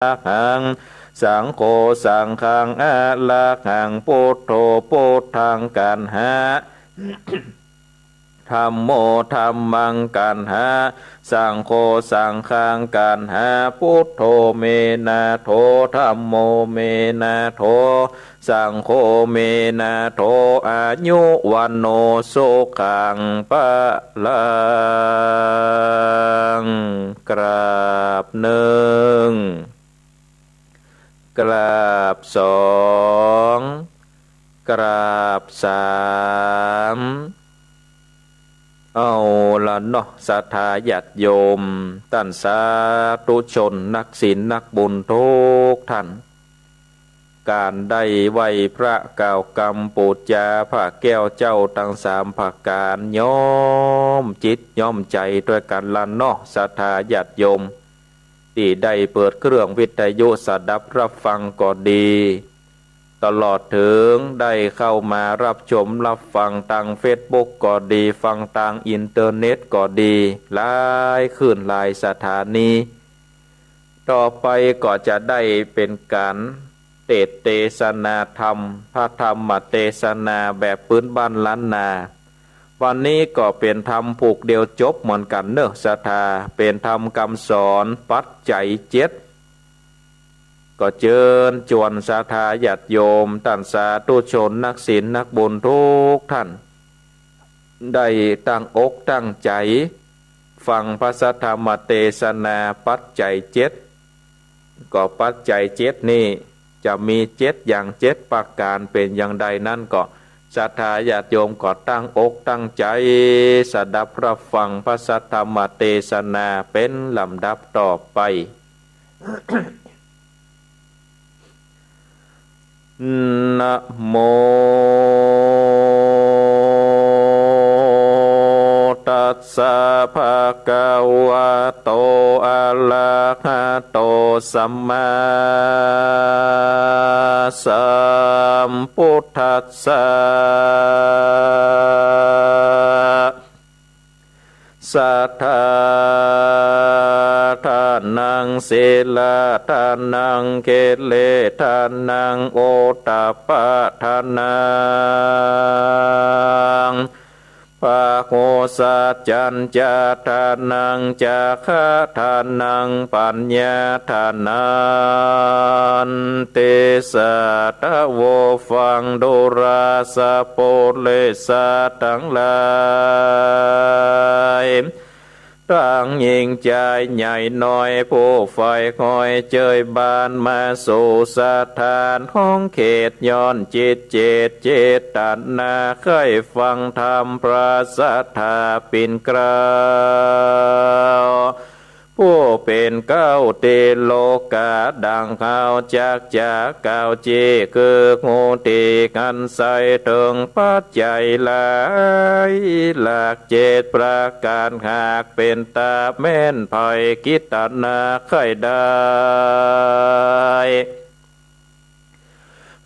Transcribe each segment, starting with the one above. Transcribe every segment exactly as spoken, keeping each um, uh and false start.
หัง สังโฆ สังฆัง อรหัง พุทโธ พุทธัง กัณหะ ธัมโม ธัมมัง กัณหะ สังโฆ สังฆัง กัณหะ พุทโธ เม นาโถ ธัมโม เม นาโถ สังโฆ เม นาโถ อายุ วัณโณ สุขัง พลัง กราบนึ่ง กราบสอง กราบสาม เอาละเนาะ ศรัทธาญาติโยม ต้านสาธุชน นักศีลนักบุญทุกท่าน ก๋านได้ไหว้พระกล่าวกำปู๋จาพระแก้วเจ้าตังสามประก๋าน ย้อมจิตย้อมใจ๋ตวยกั๋นละเนาะ ศรัทธาญาติโยม ตี้ได้เปิดเครื่องวิทยุสดับฮับฟังก็ดี ตลอดเถิงได้เข้ามาฮับชมฮับฟังตางเฟซบุ๊กก็ดี ฟังตางอินเทอร์เน็ตก็ดี หลายคลื่นหลายสถานี ต่อไปก็จะได้เป๋นก๋านเตสน์เตสนาธรรม พระธรรมเตสนาแบบปื๊นบ้านล้านนา วันนี้ก็เป๋นธรรมผูกเดียวจบเหมือนกั๋นเนาะ ศรัทธา เป๋นธรรมกำสอนปัจจัยเจ็ด ก็เจิญจวนศรัทธาญาติโยม ต้านสาธุชน นักศีลนักบุญทุกท่าน ได้ตั้งอกตั้งใจ๋ฟังพระสัทธรรมเตสนาปัจจัยเจ็ด ก็ปัจจัยเจ็ดนี้จะมีเจ็ดอย่าง เจ็ดประก๋าน เป๋นอย่างใดนั้นก็ ศรัทธาญาติโยมก็ตั้งอกตั้งใจ๋สดับฮับฟังพระสัทธรรมเตสนาเป๋นลำดับต่อไป นะโม ตัสสะ ภะคะวะโต อะระหะโต สัมมาสัมพุทธัสสะ สัทธาทานัง ศีลาทานัง กิเลสทานัง โอตตัปปะทานัง พะโหสัจจัญจาทานัง จาคะทานัง ปัญญาทานันติ สาธะโว ฟังดูราสะปุริสะตังหลาย ตังหญิงจายใหญ่น้อย ผู้ใฝ่คอยเจยบานมาสู่สถานของเขต ย้อนจิตเจตเจตนาใค่ฟังธรรมพระสัทธาปิ่นเกล้า ผู้เป๋นเก๊าตี้โลก๋า ดั่งเฮาจักจะกล่าวจี้ คือฮู้ตี้อันใสเถิงปัจจัยหลายหลากเจ็ดประก๋าน หากเป๋นต๋าแม่นไพกิตนาใค่ได้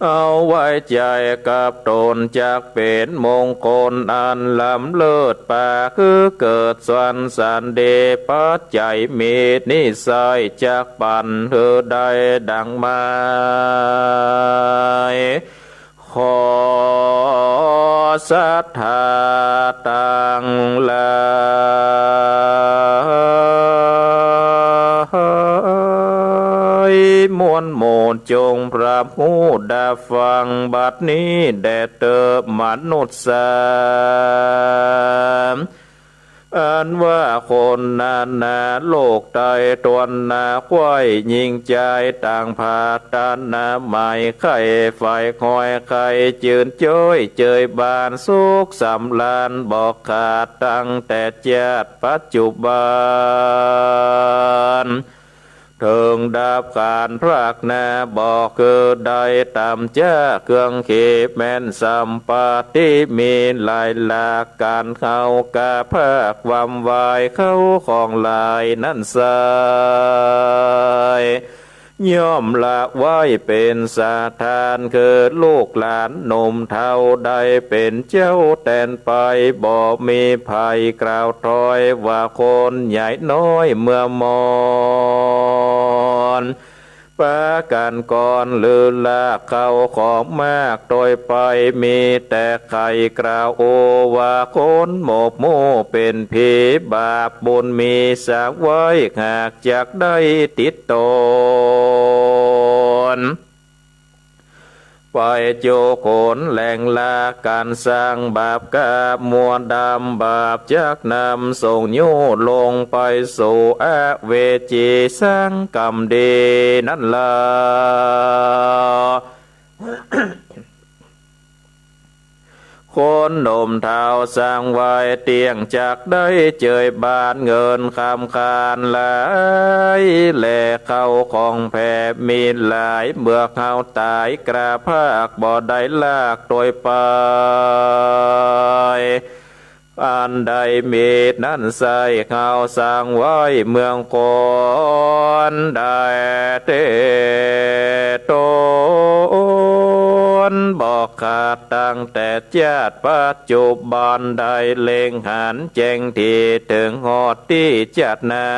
เอาไว้ใจ๋กับต๋น จักเป๋นมงคลอันล้ำเลิศป๋า คือเกิดสวรรค์สันดี ปัจจัยมีนิสัยจักปั๋นหื้อได้ดั่งหมาย ขอสัทธาตังหลาย มวลหมู่จงพร่ำฮู้ดับฟัง บัดนี้แด่เต๊อะ มนุษย์สา อันว่าคนนานาโลกใต้ตวนหน้า ใค่หญิงจายต่างผาดตานาหมาย ใค่ใฝ่คอยใค่จืนจ้อยเจยบานสุขสำราญบ่ขาด ตั้งแต่จาติปัจจุบัน เถิงดับก๋านพรากหน้า บ่คือได้ต๋ามจ๊า เครื่องขีบแม่นสัมปัตติมีหลายหลาก ก๋านเฮากาพากความวายเข้าของหลายนั้นไส้ ย่อมละไว้เป๋นสถาน คือลูกหลานหนุ่มเฒ่าได้เป๋นเจ้าแตนไป บ่มีใผกล่าวถ้อยว่าคนใหญ่น้อยเมื่อมอน ปากั๋นก่อนลือลากเข้าของมาก โตยไปมีแต่ใค่กล่าวโอว่า คนหมกหมู่เป๋นผีบาป บุญมีสร้างไว้หากจักได้ติดตน ไปจุคนแหล่งลากั๋นสร้างบาปกล้า มัวดำบาปจักนำส่งยู้ลงไปสู่อเวจี สร้างกรรมดีนั้นแล คนหนุ่มเฒ่าสร้างไว้เตี้ยง จักได้เจยบ้าน เงินคำคานหลาย และเข้าของแผ่มีหลาย เมื่อเฮาต๋ายกล้าภาค บ่ได้ลากโตยไป อันใดมีนั้นไส้ เฮาสร้างไว้เมืองคน ได้เต๊ต๋นบ่ขาด ตั้งแต่จาติปัจจุบัน ได้เล็งหันแจ้งดี เถิงฮอดตี้จาติหน้า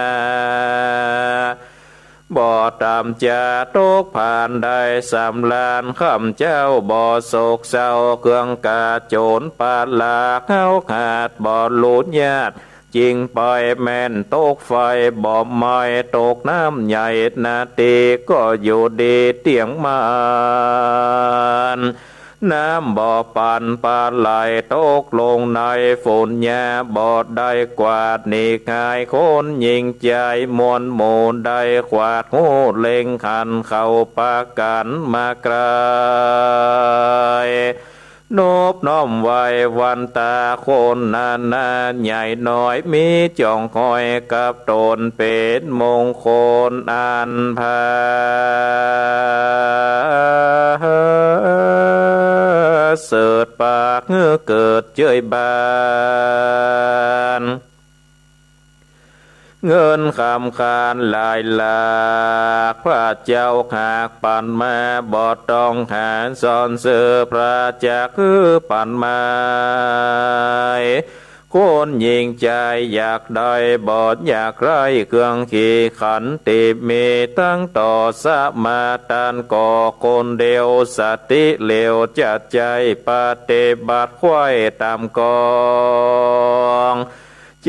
บ่ต่ำจะตกผาน ได้สำราญคำเจ้า บ่โศกเศร้าเครื่องกา โจรปะลากเฮาขาด บ่ฮู้ญาติ จิ่งไปแม่นตกไฟ บ่ไหม้ตกน้ำใหญ่ นาทีก็อยู่ดีเตี้ยงมัน น้ำบ่ปั่นปลาไหลตกลงในฝุ่นหญ้า บ่ได้กวาดหนีกหาย คนหญิงจายมวลหมู่ ได้กวาดฮู้เล็งหัน เข้าปากั๋นมาไกล นบน้อมไหว้วันต๋าคนนานา ใหญ่น้อยมีจ้องห้อยกับต๋น เป๋นมงคลอันผาเสริฐ ปากหื้อเกิดเจยบ้าน เงินคำคานหลายหลาก พระเจ้าหากปั๋นมา บ่ต้องหาซ่อนเสื้อ พระจักหื้อปั๋นมา คนหญิงจายอยากได้ บ่อยากไร้เครื่องขีขันติ มีตังต่อสมาทานก็คนเดียว สติเหลียวจะใจ๊ปฏิบัติไขว้ต๋ามกอง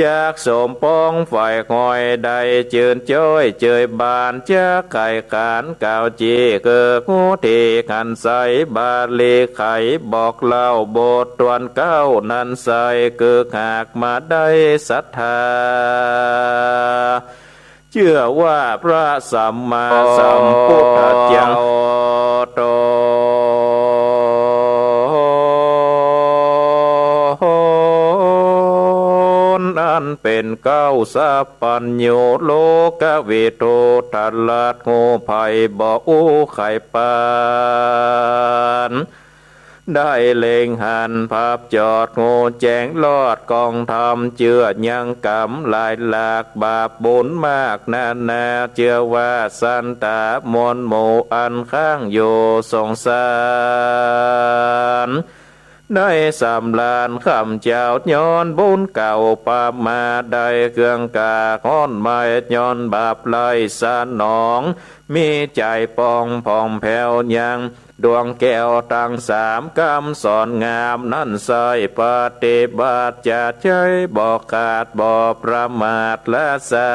จักสมปองฝ่ายห้อย ได้จื้นจ้อยเจยบ้าน จักไขขันกล่าวจี้ คือฮู้ตี้หันไส้ บาลีไขบอกเล่า บทตวนเก้านั้นไส้ คือหากมาได้ศรัทธา เจื้อว่าพระสัมมาสัมพุทธเจ้าต๋น อันเป๋นเก๊าสัพพัญญู โลกวิทู ถลัดฮู้ภัยบ่อู้ไขปาน ได้เล็งหันภาพจอดฮู้แจ้งรอดกองธรรม เจื้อยังกรรมหลายหลาก บาปบุญมากนานา เจื้อว่าสันตามวลหมู่อันค้างอยู่สงสาร ได้สำราญคำเจ้า ย้อนบุญเก่าปามา ได้เครื่องกาฮ้อนไหม้ ย้อนบาปไร้สนอง มีใจ๋ป่องผ่องแผ้วยัง ดวงแก้วตังสาม กำสอนงามนั้นไส้ ปฏิบัติจะใจ๊บ่ขาด บ่ประมาทละสา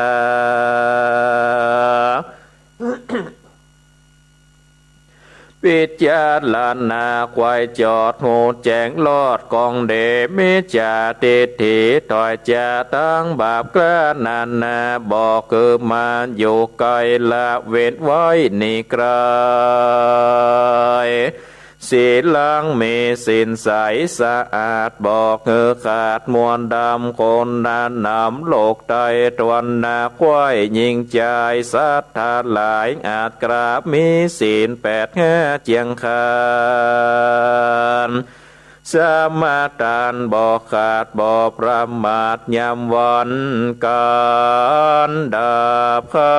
พิจารณาไขว้จอดฮู้แจ้งรอดกองดี มิจฉาทิฏฐิถอยจากตังบาปกล้านานา บ่คือมาอยู่ใก้ ละเว้นไว้หนีไกล ศีลังมีศีลใสสะอาด บ่หื้อขาดมัวดำ คนหน้านำโลกไต้ ต๋นนาไขว้หญิงจาย สัตว์ทั้งหลายอาจกราบ มีศีลแปดห้าเจียงคาน สมาทานบ่ขาด บ่ประมาทยามวันกั๋น ดาบขั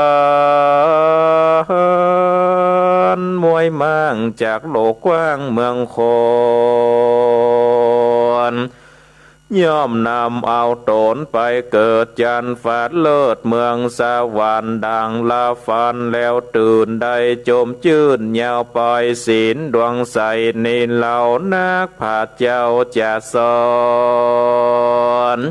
น มวยม่างจากโลกกว้างเมืองคอน ย่อมนำเอาต๋นไปเกิดจันทร์ฟ้าเลิศเมืองสวรรค์ดังหลับฝันแล้วตื่นได้จมจื้น ยาวไปศีลดวงใสนี้เล่านัก พระเจ้าจะสอน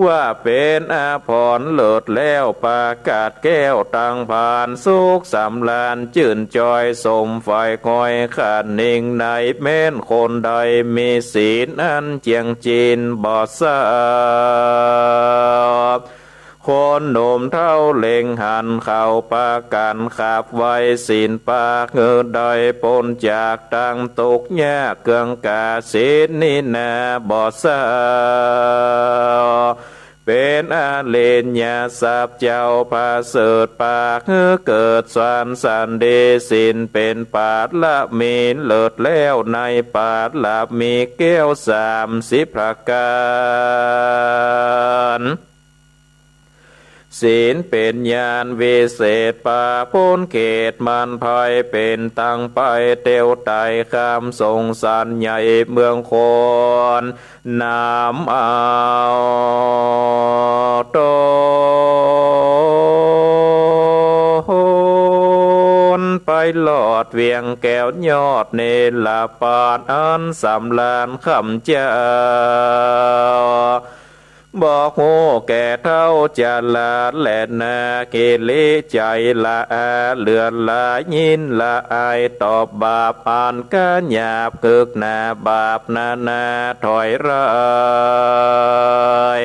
ว่าเป๋นอาภรณ์เลิศแล้ว ประกาศแก้วตังผาน สุขสำราญจื้นจอย สมใฝ่ใค่คาดหนิงใน แม้นคนใดมีศีลอันเจียงจินบ่เศร้า คนหนุ่มเฒ่าเล็งหันเขาประกัน ขับไว้ศีลปากหื้อได้ป๊นจากตังตุ๊กข์ยาก เคืองกาศีลนี้นาบ่เศร้า เป๋นอริยทรัพย์เจ้าประเสริฐ ปากหื้อเกิดสวรรค์สันติ ศีลเป๋นปารมีเลิศแล้ว ในปารมีแก้วสามสิบประก๋าน ศีลเป๋นญาณวิเศษ ปราบป๊นเขตมารภัย เป๋นตังไปเตียวไตข้ามสงสารใหญ่ เมืองคนนำเอาตน ไปลอดเวียงแก้วยอดเนรปาน อันสำราญคำเจ้า บอกฮู้แก่เฒ่าจราแลนา กิริใจ๋ละอาเหลือหลาย ยินละอายต่อบาป อันกาหยาบคึกหนา บาปนานาถอยร้าย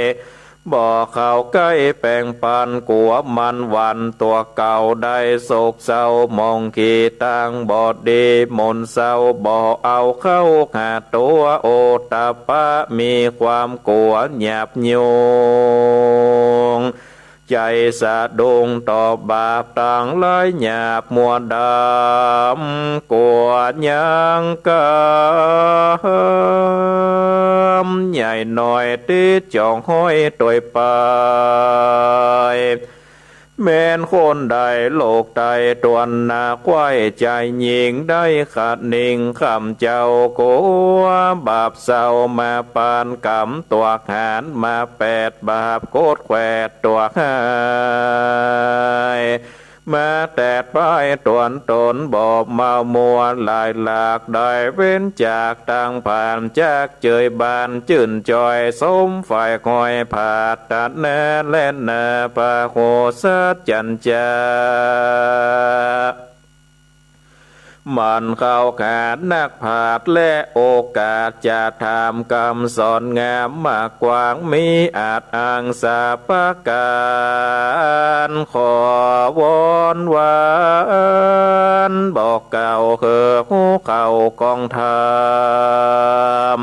บ่เข้าใก้แป่งปัน กั๋วมันหวั่นตั๋วเก่าได้โศกเศร้า หมองขี้ตางบ่ดีหม่นเศร้า บ่เอาเข้าหาตั๋ว โอตตัปปะมีความกั๋วหยาบยุง ใจ๋สะดุ้งต่อบาปตังหลายหยาบมัวดำ กั๋วยังกำ ใหญ่น้อยติดจ๋องห้อยตวยไป แม้นคนใดโลกใต้ตวนนาใคว่ ใจ๋ยิ่งได้คะนิงคำเจ้า กั๋วบาปเศร้ามาปานกำ ตวกหานมาแปดบาป กดแขวดตวกหาย มาแตดป้ายตวนต๋น บ่เมามัวหลายหลาก ได้เว้นจากตังผาน จากเจยบานจื้นจอย สมใฝ่ใค่ปรารถนาแลนา พระโหสัจจัญจะ หมั่นเข้าหานักปราชญ์ และโอกาสจะถามกำสอนงาม มากกว้างมีอาจอ้างสรรพก๋าน ขอวอนหวานบอกเกล่าวหื้อฮู้เข้ากองธรรม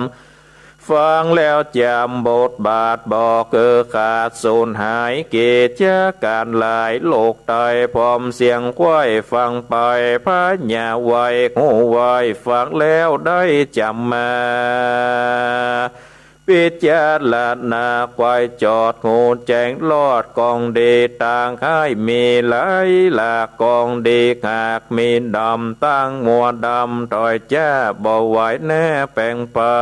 ฟังแล้วจ๋ำบทบาทบ่หื้อขาดสูญหาย กิจก๋านหลายโลกใต้พร้อมเสียงใคว่ฟังไป พญาไหว้ฮู้ไหว้ฟังแล้วได้จ๋ำมา พิจารณาใคว่จอดฮู้แจ้งรอด กองดีตางฮ้ายมีหลายหลาก กองดีหากมีดำตางมัวดำ ถอยจ๊าบ่ไหวแน่แป่งปั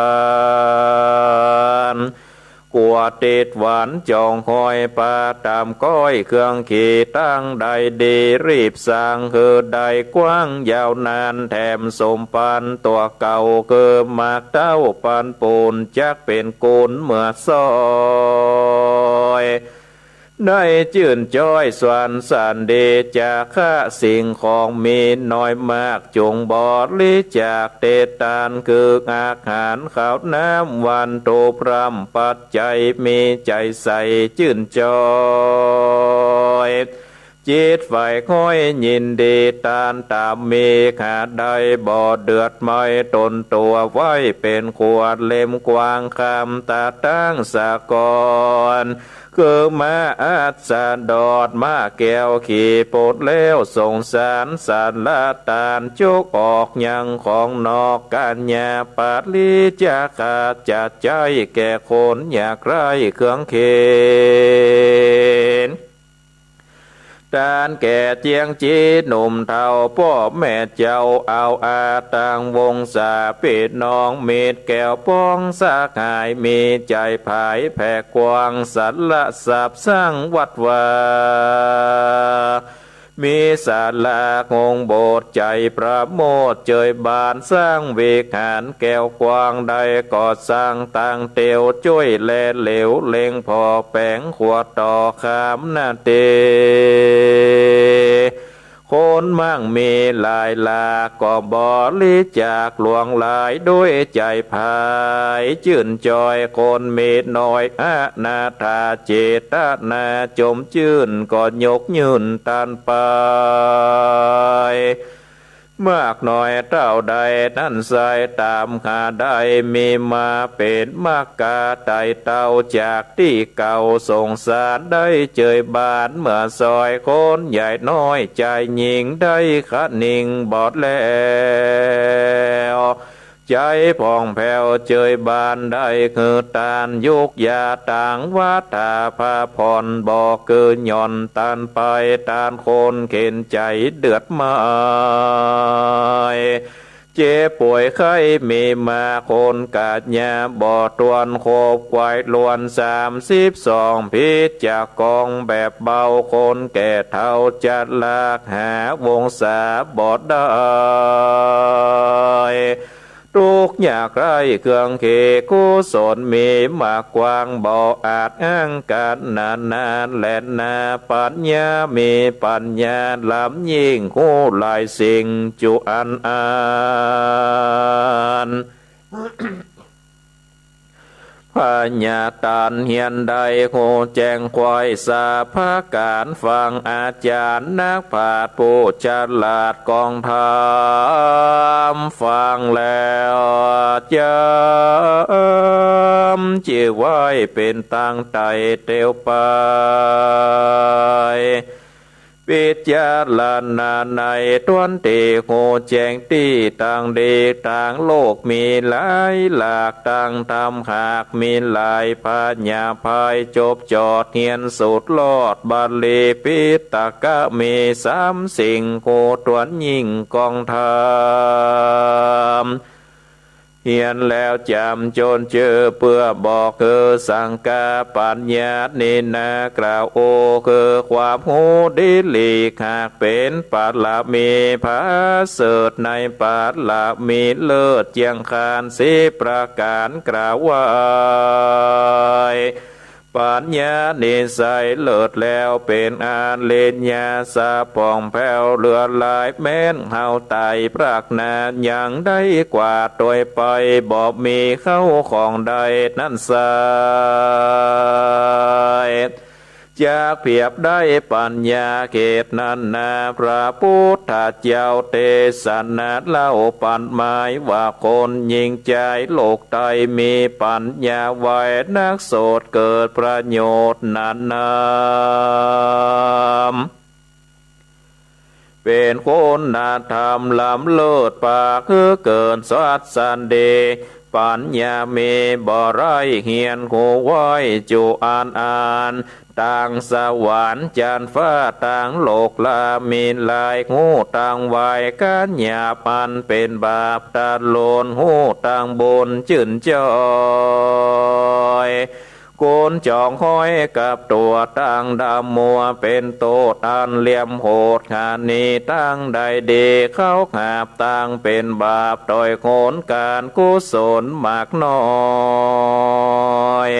น กั๋วติดหวันจ๋องห้อย ประตำก้อยเครื่องขีตางใดดี รีบสร้างหื้อได้กว้างยาวนาน แถมสมปันตั๋วเก่า คือหมากเต้าปันปูน จักเป๋นกุลเมื่อซ้อย ได้จื้นจ้อยสวรรค์สันติ จาคะสิ่งของมีน้อยมาก จงบริจาคเตตาน คืออาหารข้าวน้ำ วัตถุพร่ำปัจจัย มีใจ๋ใสจื้นจ้อย จิตใฝ่ใค่ยินดีตานต๋ามมี หาได้บ่เดือดไหม้ตนตั๋ว ไหว้เป๋นขวดเล่มกว้าง คำตะตางสะกอน คือม้าอัสดร ม้าแก้วขี่ป๊นแล้วสงสาร สารตานจุกออกยังของนอก กัญญาปริจจาคะ จัดใจ๊แก่คนยากไร้เครื่องเข็ญ ต้านแก่เจียงจี๊หนุ่มเฒ่า ป้อแม่เจ้าเอาอา ตังวงศาปี้น้อง มิตรแก้วป๋องสหาย มีใจ๋ผายแผ่กว้าง สละทรัพย์สร้างวัดวา มีศาลาโฮงโบสถ์ ใจ๋ประโมทย์เจยบาน สร้างวิหารแก้วกว้าง ได้ก่อสร้างตังเตียว จ้วยแลเหลียวเล็งผ่อแป๋ง ขัวต่อขามนาเต คนมั่งมีหลายหลาก ก็บริจาคหลวงหลาย ด้วยใจ๋ผายจื้นจอย คนมีน้อยอนาถา เจตนาจมจื้น ก็ยกยื่นต้านไป มากน้อยเต้าใดนั้นไส้ ต๋ามหาได้มีมา เป๋นมากาไต่เต้า จากตี้เก่าสงสาร ได้เจยบานเมื่อซอย คนใหญ่น้อยจายญิง ได้คะนิงบอดแล้ว ใจ๋ผ่องแผ้วเจยบาน ได้หื้อต้านยุกยา ตางวัตถาพาผ่อน บ่เกินหย่อนต้านไป ต้านคนเข็ญใจ๋เดือดไม้ เจ็บป่วยไข้มีมา คนกาดยาบ่ตวน คบควายลวนสามสิบสอง ผิดจากกองแบบเบา คนแก่เฒ่าจะลาก หาวงศาบ่ได้ ทุกข์ยากไร้เครื่องเข กุศลมีมากกว้าง บ่อาจอ้างก๋านนานาแลนา ปัญญามีปัญญาล้ำยิ่ง ฮู้หลายสิ่งจุอันอัน พญาตันเฮียนได้ฮู้แจ้งไขว้สาพก๋าน ฟังอาจ๋ารย์นักปราชญ์ผู้ฉลาด กองธรรมฟังแล้วจ๋ำ วาเป๋นตางไต่เตียวไป พิจารณาในต้นตี้ฮู้แจ้งตี้ตางดี ตางโลกมีหลายหลาก ตางธรรมหากมีหลาย พญาพายจบจอดเฮียนสุดลอด บาลีปิฎกมีสามสิ่ง ฮู้ถ้วนยิ่งกองธรรม เฮียนแล้วจ๋ำจนจื้อ เปื้อบอกหื้อสังฆา ปัญญานี้นา กล่าวโอ คือความฮู้ดีหลีก หากเป๋นปารมีผาเสริฐ ในปารมีเลิศเจียงคานสิบประก๋าน กล่าวไว้ ปัญญานี้ไส้เลิศแล้ว เป๋นอริยทรัพย์ผ่องแผ้วเหลือหลาย แม้นเฮาไต่ปรากฏนา ยังได้กว่าโตยไป บ่มีเข้าของใดนั้นไส้ จักเปียบได้ปัญญาเขตนั้นนา พระพุทธเจ้าเตสนาเล่าปันหมายว่า คนยิ่งใจ๋โลกไต้มีปัญญาไวนัก โสตเกิดประโยชน์นานา เป๋นคุณธรรมล้ำเลิศ ปากหื้อเกิดสัตย์สันดี ปัญญามีบ่ไร้เฮียนฮู้ไว้จุอันอัน ตางสวรรค์จันทร์ฟ้าตางโลกลา มีหลายฮู้ตางไว ก๋านหยาบอันเป๋นบาป ตะโลนฮู้ตางบุญจื้นจ้อย คนจองฮ้อยกับตั๋วตางดำมัว เป๋นโต้ษอันเหลี่ยมโหด หาหนีตางได้ดี เข้าหาบตางเป๋นบาป โตยโหนก๋านกุศลมากน้อย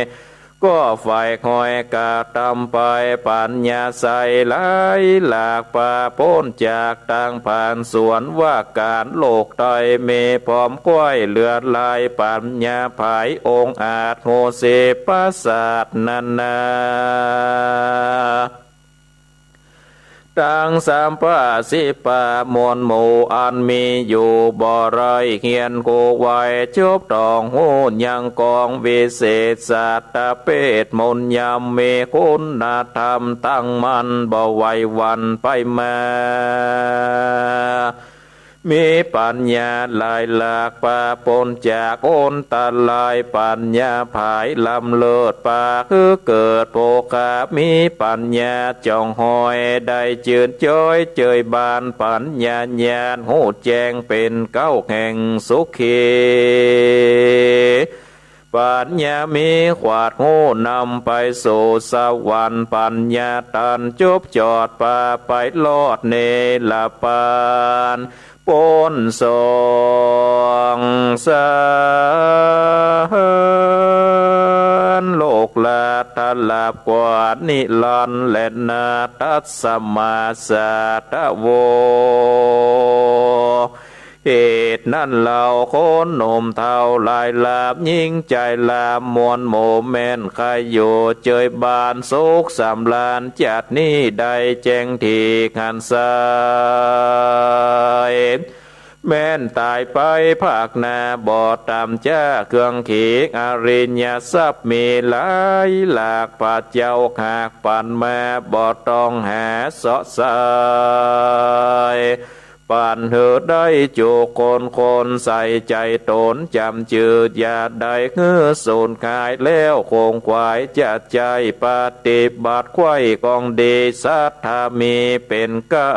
ก็ใฝ่ฮ้อยกระตำไป ปัญญาไส้หลายหลาก ปาป๊นจากตางผ่านสวนว่าก๋าน โลกไต้มีพร้อมไขว้เหลือหลาย ปัญญาผายองอาจ ฮู้สิบประสาทนานา ตางสัมปะสิปะมวลหมู่อันมีอยู่ บ่ไร้เฮียนฮู้ไว จบต้องฮู้ยังกองวิเศษ สัตตะเปทมนต์ยำ มีคุณธรรมตั้งมั่น บ่ไหวหวั่นไปมา มีปั๋ญญาหลายหลาก ปะป๊นจากอันตราย ปั๋ญญาผายล้ำเลิศ ปะหื้อเกิดโภคะ มีปั๋ญญาจ่องหอย ได้จืดจ้อยเจยบาน ปั๋ญญาญาณฮู้แจ้งเป๋นเก๊าแห่งสุขี ปั๋ญญามีขวาดฮู้นำไปสู่สวรรค์ ปั๋ญญาตันจบจอดปะไปรอดเนรปาน ป๊นสงสาร โลกละทะลับกว่านิรันดร์แลนา ตัสมาสาทะโว เหตุนั้นเล่าคนหนุ่มเฒ่าหลายหลาบ ญิงจายหลาบ มวลหมู่แม่นใค่อยู่ เจยบานสุขสำราญ จัดนี้ได้แจ้งถีกหันไส้ แม่นต๋ายไปภาคหน้า บ่ต่ำจากเครื่องขีก อริยทรัพย์มีหลายหลาก พระเจ้าหากปั๋นมา บ่ต้องหาเสาะไส้ ปั๋นหื้อได้จุคน คนใส่ใจ๋ต๋นจ๋ำจืด อย่าได้หื้อสูญหาย แล้วคงขวายจะใจ๊ปฏิบัติ ใคว่กองดีศรัทธามีเป๋นเก๊า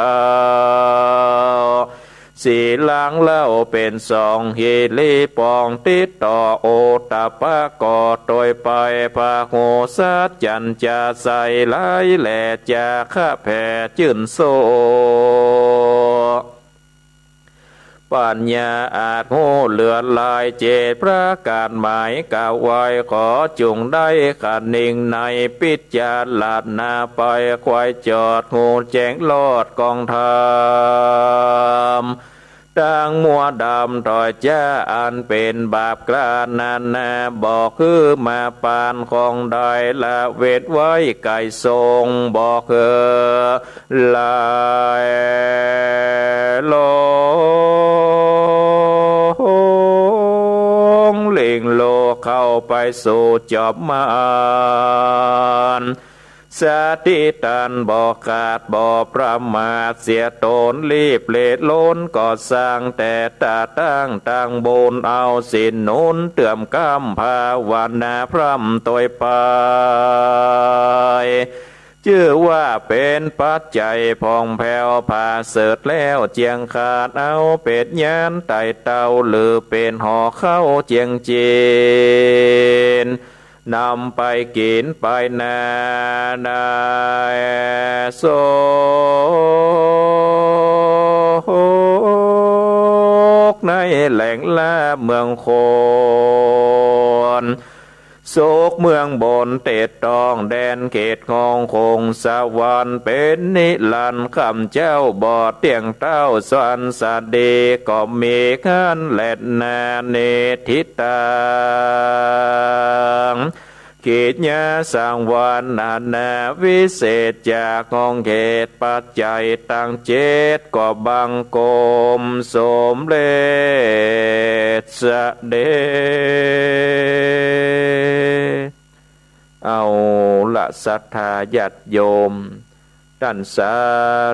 สีหลังเล่าเป๋นสอง หิริปองติดต่อ โอตตัปปะก็ตวยไป พหูสัจจัญจะใส่หลาย และจาคะแผ่จื้นโส ปั๋ญญาอาจฮู้เหลือหลาย เจ็ดประก๋านหมาย กล่าวไว้ขอจุ่งได้คะนิงใน ปิจจารณาไป ใคว่จอดฮู้แจ้งรอดกองธรรม ตังมัวดำถอยจ้า อันเป๋นบาปกล้านานา บ่หื้อมาปานของได้ ละเว้นไว้ไกลส่ง บ่หื้อไหลหลง หลิ่งโลกเข้าไปสู่จอบมาร สติตันบ่ขาดบ่ประมาท เสียต๋นรีบเล่นรนก่อสร้าง แต่ตาตั้งตังบุญ เอาศีลหนุนเติมกำ ภาวนาพร่ำตวยไป จื้อว่าเป๋นปัจจัยผ่องแผ้วผาเสริฐแล้ว เจียงขาดเอาเป๋นยานไต่เต้า หรือเป๋นหอเข้าเจียงจีน นำไปกิ๋นไปนานา สกในแหล่งละเมืองคน สุขเมืองบนเตดต้อง แดนเขตของคงสวรรค์ เป๋นนิรันดร์ คำเจ้าบ่เตี้ยงเต้า สวรรค์สดีก็มีหั้นแลนา นิฏฐิตัง กิจญาสังวรนานา วิเศษจากห้องเขต ปัจจัยตังเจ็ด ก็บังคมสมเร็จเสด็จ เอาละศรัทธาญาติโยม ต้านสา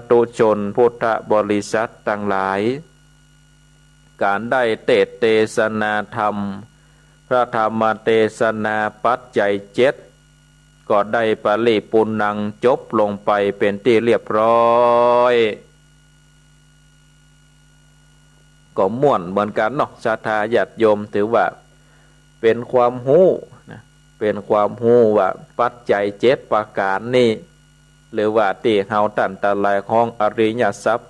ธุชนพุทธบริษัทตังหลาย ก๋านได้เตสน์เตสนาธรรม พระธรรมเตสนาปัจจัยเจ็ด ก็ได้ปริปูรณังจบลงไปเป๋นตี้เรียบร้อย ก็ม่วนเหมือนกั๋นเนาะ ศรัทธาญาติโยม ถือว่าเป๋นความฮู้นะ เป๋นความฮู้ว่าปัจจัยเจ็ดประก๋านนี้ หรือว่าตี้เฮาต้านตังหลายฮ้องอริยทรัพย์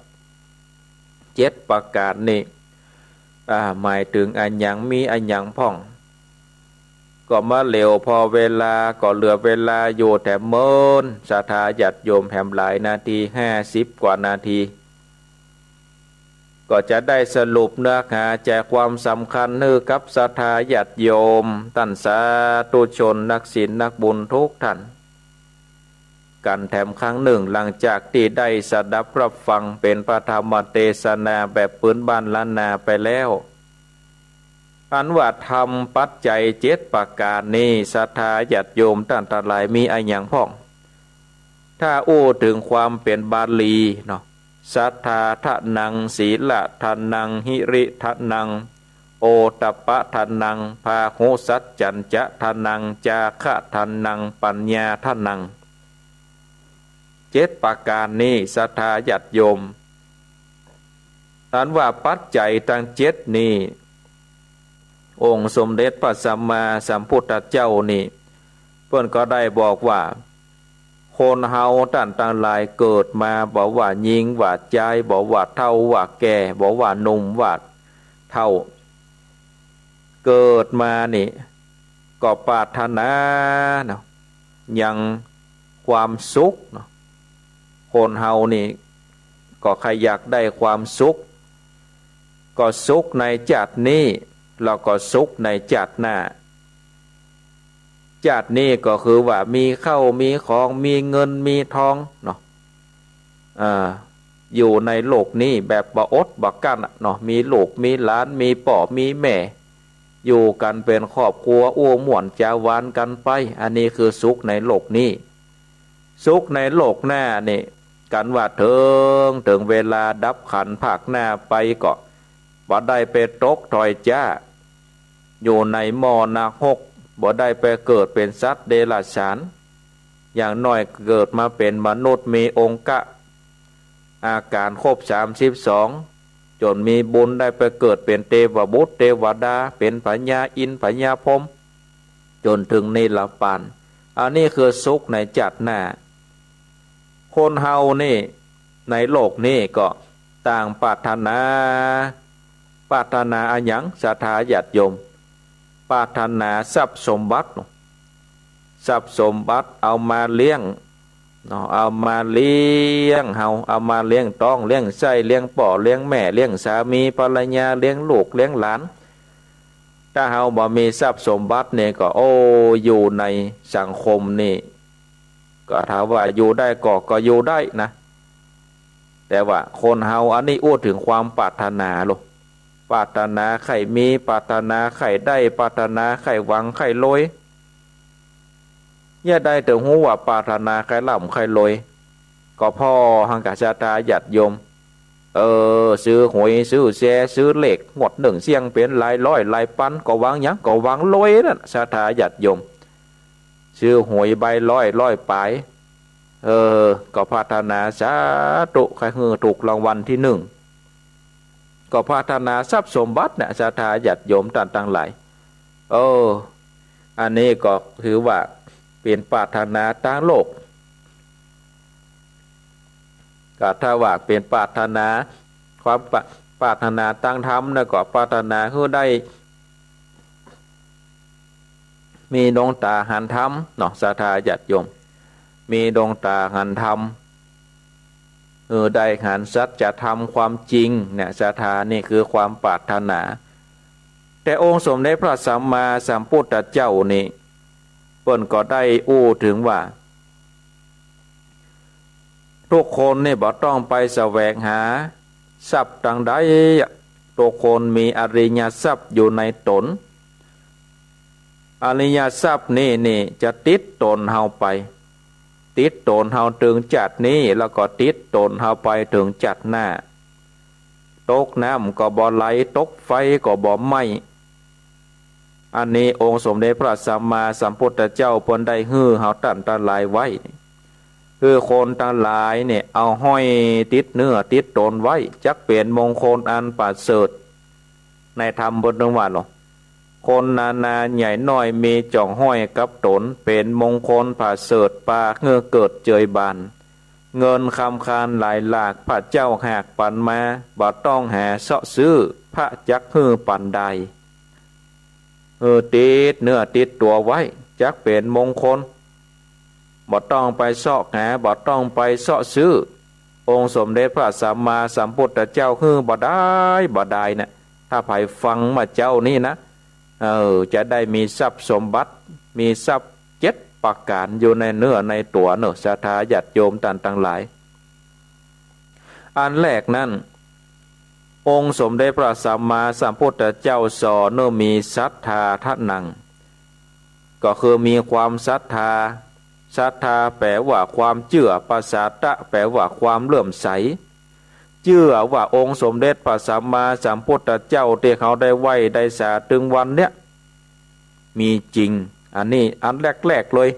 เจ็ดประก๋านนี้ อ่า หมายเถิงอะหยัง มีอะหยังพ่อง ก็มาเหลียวผ่อเวลา ก็เหลือเวลาอยู่แถมเมิน ศรัทธาญาติโยมแหมหลายนาที ห้าสิบกว่านาที ก็จะได้สรุปเนื้อหาใจ๋ความสำคัญหื้อกับศรัทธาญาติโยม ต้านสาธุชนนักศีลนักบุญทุกท่าน กั๋นแถมครั้งนึ่ง หลังจากตี้ได้สดับรับฟังเป๋นพระธรรมเตสนาแบบปื๊นบ้านล้านนาไปแล้ว อันว่าธรรมปัจจัยเจ็ดประก๋านนี้ ศรัทธาญาติโยมต้านตังหลายมีอะหยังพ่อง ถ้าอู้เถิงความเป๋นบาลีเนาะ สัทธาทะนัง สีละทะนัง หิริทะนัง โอตตัปปะทะนัง พาหุสัจจัญจะทะนัง จาคะทะนัง ปัญญาทะนัง เจ็ดประก๋านนี้ ศรัทธาญาติโยม อันว่าปัจจัยตังเจ็ดนี้ องค์สมเด็จพระสัมมาสัมพุทธเจ้านี่ เปิ้นก็ได้บอกว่า คนเฮาต้านตังหลายเกิดมา บ่ว่าญิงว่าจาย บ่ว่าเฒ่าว่าแก่ บ่ว่าหนุ่มว่าเฒ่า เกิดมานี่ ก็ปรารถนาเนาะ ยังความสุขเนาะ คนเฮานี่ ก็ใค่อยากได้ความสุข ก็สุขในจาตินี้ แล้วก็สุขในจาติหน้า จาตินี้ก็คือว่ามีข้าวมีของ มีเงินมีทองเนาะ อ่า อยู่ในโลกนี้แบบบ่อดบ่กั้นอะเนาะ มีลูกมีหลาน มีป้อมีแม่ อยู่กั๋นเป๋นครอบครัว อู้ม่วนจ๋าหวานกั๋นไป อันนี้คือสุขในโลกนี้ สุขในโลกหน้านี่ กันว่าเถิง เถิงเวลาดับขันธ์ภาคหน้าไปก็ บ่ได้ไปตกถ้อยจ๊า อยู่ในหม้อนรก บ่ได้ไปเกิดเป๋นสัตว์เดรัจฉาน อย่างน้อยเกิดมาเป๋นมนุษย์ มีองค์กะ อาก๋ารครบสามสิบสอง จ๋นมีบุญได้ไปเกิดเป๋นเตวบุตรเตวดา เป๋นพญาอินทร์พญาพรหม จ๋นเถิงนิรพาน อันนี้คือสุขในจาติหน้า คนเฮานี่ ในโลกนี้ก็ต่างปรารถนา ปรารถนาอะหยัง ศรัทธาญาติโยม ปรารถนาทรัพย์สมบัติ ทรัพย์สมบัติเอามาเลี้ยงเนาะ เอามาเลี้ยงเฮา เอามาเลี้ยงต๊อง เลี้ยงใจ๊ เลี้ยงป้อ เลี้ยงแม่ เลี้ยงสามีภรรยา เลี้ยงลูก เลี้ยงหลาน ถ้าเฮาบ่มีทรัพย์สมบัตินี่ก็ โอ้ อยู่ในสังคมนี่ ก็ถ้าว่าอยู่ได้ก็ ก็อยู่ได้นะ แต่ว่าคนเฮาอันนี้อู้เถิงความปรารถนาโล ปรารถนาใค่มี ปรารถนาใค่ได้ ปรารถนาใค่หวัง ใค่รวย เยียะใดเถิงฮู้ว่าปรารถนาใค่ร่ำใค่รวย ก็ผ่อหั้นก่อ ศรัทธาญาติโยม เออ ซื้อหวย ซื้อแชร์ ซื้อเลข งวดนึ่งเสี่ยงเป๋นหลายร้อยหลายปัน ก็หวังหยัง ก็หวังรวยนั่น ศรัทธาญาติโยม ซื้อหวยใบร้อย ร้อยป๋าย เออ ก็ปรารถนา สาธุ ใค่หื้อถูกรางวัลตี้นึ่ง ก็ปรารถนาทรัพย์สมบัติเนี่ย ศรัทธาญาติโยมต้านตังหลาย เออ อันนี้ก็ถือว่าเป๋นปรารถนาตางโลก ก็ถ้าว่าเป๋นปรารถนา ความปะ- ปรารถนาตางธรรมนะ ก็ปรารถนาหื้อได้ มีดวงต๋าหันธรรมเนาะ ศรัทธาญาติโยม มีดวงต๋าหันธรรม เออ ได้หันสัจธรรมความจริงเนี่ย ศรัทธานี่คือความปรารถนา แต่องค์สมเด็จพระสัมมาสัมพุทธเจ้านี่ เปิ้นก็ได้อู้เถิงว่า ทุกคนนี่บ่ต้องไปแสวงหาทรัพย์ตางใดอะ ทุกคนมีอริยทรัพย์อยู่ในต๋น อริยทรัพย์นี่ นี่จะติดต๋นเฮาไป ติดต๋นเฮาเถิงจาตินี้ แล้วก็ติดต๋นเฮาไปเถิงจาติหน้า ตกน้ำก็บ่ไหล ตกไฟก็บ่ไหม้ อันนี้องค์สมเด็จพระสัมมาสัมพุทธเจ้าเปิ้นได้หื้อเฮาต้านตังหลายไว้ หื้อคนตังหลายเนี่ย เอาห้อยติดเนื้อติดต๋นไว้ จักเป๋นมงคลอันประเสริฐ ในธรรมเปิ้นว่าเนาะ คนนานาใหญ่น้อยมีจ้องห้อยกับต๋น เป๋นมงคลประเสริฐ ปาหื้อเกิดเจยบาน เงินคำคานหลายหลาก พระเจ้าหากปันมา บ่ต้องหาเซาะซื้อ พระจักหื้อปันดาย เออ ติดเนื้อติดตั๋วไว้ จักเป๋นมงคล บ่ต้องไปเซาะหา บ่ต้องไปเซาะซื้อ องค์สมเด็จพระสัมมาสัมพุทธเจ้าหื้อบ่ดายบ่ดายเนี่ย ถ้าใผฟังมาเจ้านี่นะ เออ จะได้มีทรัพย์สมบัติ มีทรัพย์เจ็ดประก๋านอยู่ในเนื้อในตั๋วเนาะ ศรัทธาญาติโยมต้านตังหลาย อันแรกนั้น องค์สมเด็จพระสัมมาสัมพุทธเจ้าสอนเนาะ มีสัทธาทะนัง ก็คือมีความศรัทธา ศรัทธาแป๋ว่าความเจื้อ ปสาทะแป๋ว่าความเลื่อมใส เจื้อว่าองค์สมเด็จพระสัมมาสัมพุทธเจ้าตี้เฮาได้ไหว้ได้สาตึงวันเนี้ย มีจริง อันนี้อันแรกๆ เลย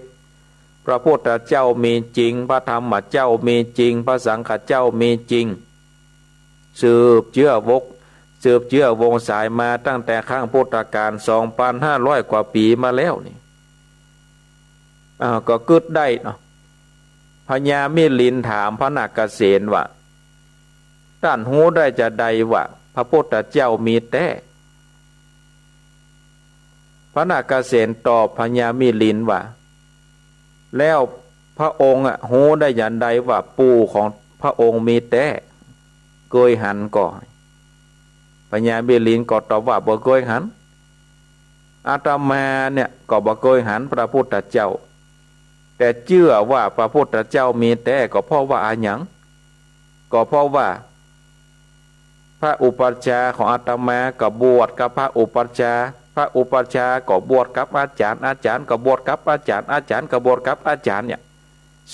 พระพุทธเจ้ามีจริง พระธรรมเจ้ามีจริง พระสังฆเจ้ามีจริง สืบเจื้อวก สืบเจื้อวงศ์สายมาตั้งแต่ครั้งพุทธกาลสองปันห้าร้อยกว่าปี๋มาแล้วนี่ อ้าว ก็กึ๊ดได้เนาะ พญามิลินถามพระนาคเสนว่า ต้านฮู้ได้จาใดว่าพระพุทธเจ้ามีแต๊ พระนาคเสนตอบพญามิลินว่า แล้วพระองค์อะฮู้ได้จาใดว่าปู่ของพระองค์มีแต๊ เกยหันก่อ พญามิลินก็ตอบว่าบ่เกยหัน อาตมาเนี่ยก็บ่เกยหันพระพุทธเจ้า แต่เจื้อว่าพระพุทธเจ้ามีแต๊ก็เพราะว่าอะหยัง ก็เพราะว่า พระอุปัชฌาย์ของอาตมาก็บวชกับพระอุปัชฌาย์ พระอุปัชฌาย์ก็บวชกับอาจ๋ารย์ อาจ๋ารย์ก็บวชกับอาจ๋ารย์ อาจ๋ารย์ก็บวชกับอาจ๋ารย์เนี่ย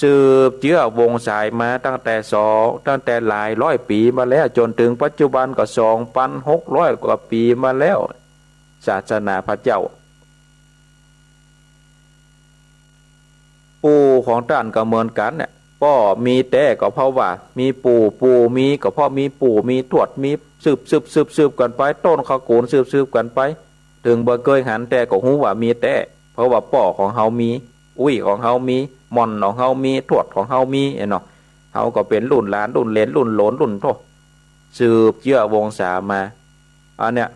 สืบเจื้อวงศ์สายมาตั้งแต่สอง ตั้งแต่หลายร้อยปี๋มาแล้ว จ๋นเถิงปัจจุบันก็สองปันหกร้อยกว่าปี๋มาแล้ว ศาสนาพระเจ้า ปู่ของต้านก็เหมือนกั๋นเนี่ย ป้อมีแต๊ก็เพราะว่ามีปู่ ปู่มีก็เพราะมีปู่ มีทวด มีสืบๆๆๆ กั๋นไป ต้นตระกู๋ลสืบๆ กั๋นไป เถิงบ่เกยหันแต่ก็ฮู้ว่ามีแต๊ เพราะว่าป้อของเฮามี อุ้ยของเฮามี หม่อนของเฮามี ทวดของเฮามี เนาะ เฮาก็เป๋นรุ่นหลาน รุ่นเหลน รุ่นโหลน รุ่นโถ่ สืบเจื้อวงศามา อันเนี้ย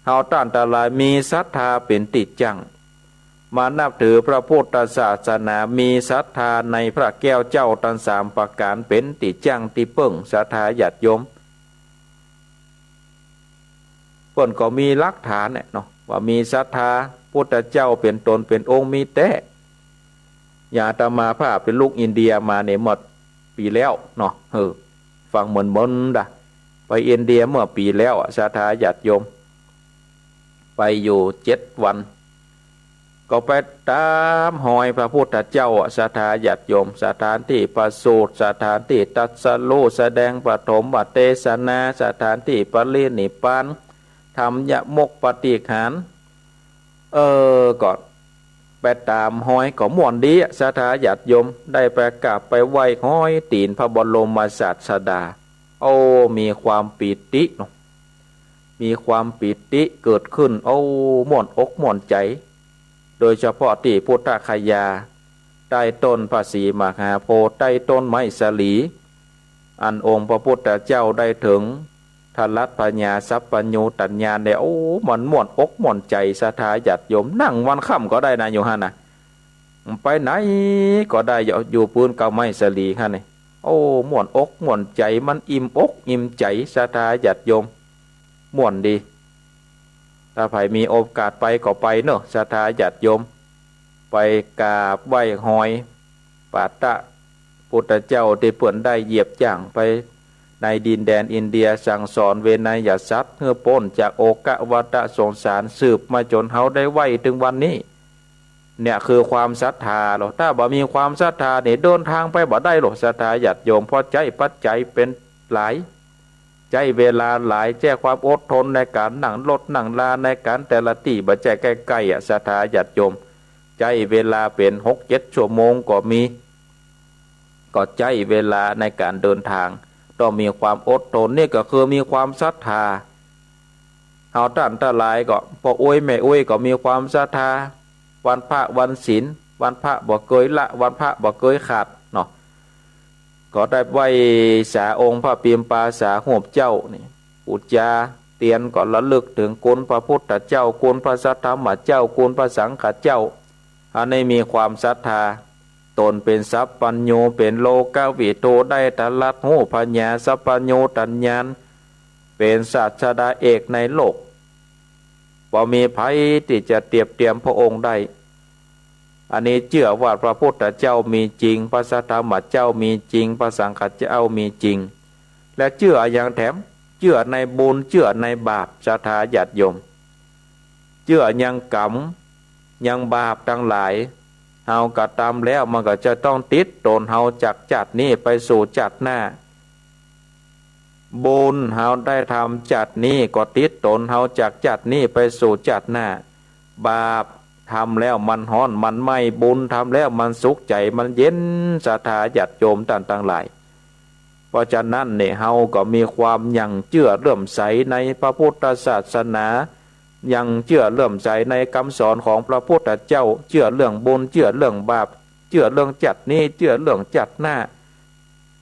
เฮาต้านตังหลายมีศรัทธาเป๋นตี้จั้ง มานับถือพระพุทธศาสนา มีศรัทธาในพระแก้วเจ้าตังสามประก๋านเป๋นตี้จั้งตี้เปิ้ง ศรัทธาญาติโยม เปิ้นก็มีหลักฐานเนี่ยเนาะ ว่ามีศรัทธาพุทธเจ้าเป๋นต๋นเป๋นองค์มีแต๊ อย่างอาตมาภาพไปลุกอินเดียมาเนี่ยเมื่อปี๋แล้วเนาะ เออ ฟังเหมือนๆ ดะ ไปอินเดียเมื่อปี๋แล้วอะ ศรัทธาญาติโยม ไปอยู่เจ็ดวัน ก็ไปต๋ามฮอยพระพุทธเจ้าอะ ศรัทธาญาติโยม สถานที่ประสูติ สถานที่ตรัสรู้ แสดงปฐมเทศนา สถานที่ปรินิพพาน ธัญมกปาฏิหาริย์ เออ ก็ไปต๋ามฮอยก็ม่วนดีอะ ศรัทธาญาติโยม ได้ไปกราบไปไหว้ห้อยตี๋นพระบรมศาสดา โอ้ มีความปีติเนาะ มีความปีติเกิดขึ้น โอ้ ม่วนอกม่วนใจ๋ โดยเฉพาะตี้พุทธคยา ใต้ต้นพระศรีมหาโพธิ์ ใต้ต้นไม้สาลี อันองค์พระพุทธเจ้าได้เถิงทรัตถปัญญาสัพพัญญูตญาณเนี่ย โอ้ มันม่วนอกม่วนใจ๋ ศรัทธาญาติโยม นั่งวันค่ำก็ได้นะ อยู่หั้นนะ ไปไหนก็ได้ อยู่ อยู่ปื๊นเก๊าไม้สาลีหั้นนี่ โอ้ ม่วนอกม่วนใจ๋ มันอิ่มอกอิ่มใจ๋ ศรัทธาญาติโยม ม่วนดี ถ้าใผมีโอกาสไปก็ไปเนาะ ศรัทธาญาติโยม ไปกราบไหว้ฮอย ปาตะพุทธเจ้าตี้เปิ้นได้เหยียบย่างไปในดินแดนอินเดีย สั่งสอนเวไนยสัตว์หื้อป๊นจากโอกวัฏสงสาร สืบมาจ๋นเฮาได้ไหว้เถิงวันนี้ เนี่ยคือความศรัทธาเฮา ถ้าบ่มีความศรัทธานี่เดินทางไปบ่ได้หรอก ศรัทธาญาติโยม เพราะใจ๊ปัจจัยเป๋นหลาย ใจ๊เวลาหลาย ใจ๊ความอดทนในก๋านนั่งรถนั่งลา ในก๋านแต่ละตี้บ่ใจ้ใก้ๆ อะ ศรัทธาญาติโยม ใจ๊เวลาเป๋นหกเจ็ดชั่วโมงก็มี ก็ใจ๊เวลาในก๋านเดินทาง ต้องมีความอดทน นี่ก็คือมีความศรัทธา เฮาต้านตังหลายก็ ป้ออุ๊ยแม่อุ๊ยก็มีความศรัทธา วันพระวันศีล วันพระบ่เกยละ วันพระบ่เกยขาดเนาะ ก็ได้ไหว้สาองค์พระปิมปาสาฮูปเจ้านี่ ปู๋จาเตียนก็ระลึกเถิงคุณพระพุทธเจ้า คุณพระสัทธรรมเจ้า คุณพระสังฆเจ้า อันนี้มีความศรัทธา ต๋นเป๋นสัพพัญญู เป๋นโลกวิทู ได้ตรัสฮู้ปัญญาสัพพัญญูตญาณ เป๋นศาสดาเอกในโลก บ่มีใผตี้จะเตียบเตียมพระองค์ได้ อันนี้เจื้อว่าพระพุทธเจ้ามีจริง พระสัทธรรมเจ้ามีจริง พระสังฆเจ้ามีจริง และเจื้ออะหยังแถม เจื้อในบุญ เจื้อในบาป ศรัทธาญาติโยม เจื้อยังกรรม ยังบาปตังหลาย เฮากระตำแล้วมันก็จะต้องติดต๋นเฮาจากจาตินี้ไปสู่จาติหน้า บุญเฮาได้ทำจาตินี้ก็ติดต๋นเฮาจากจาตินี้ไปสู่จาติหน้า บาปทำแล้วมันฮ้อนมันไหม้ บุญทำแล้วมันสุขใจ๋มันเย็น ศรัทธาญาติโยมต้านตังหลาย เพราะฉะนั้นเนี่ย เฮาก็มีความยังเจื้อเลื่อมใสในพระพุทธศาสนา ยังเจื้อเลื่อมใสในกำสอนของพระพุทธเจ้า เจื้อเรื่องบุญ เจื้อเรื่องบาป เจื้อเรื่องจาตินี้ เจื้อเรื่องจาติหน้า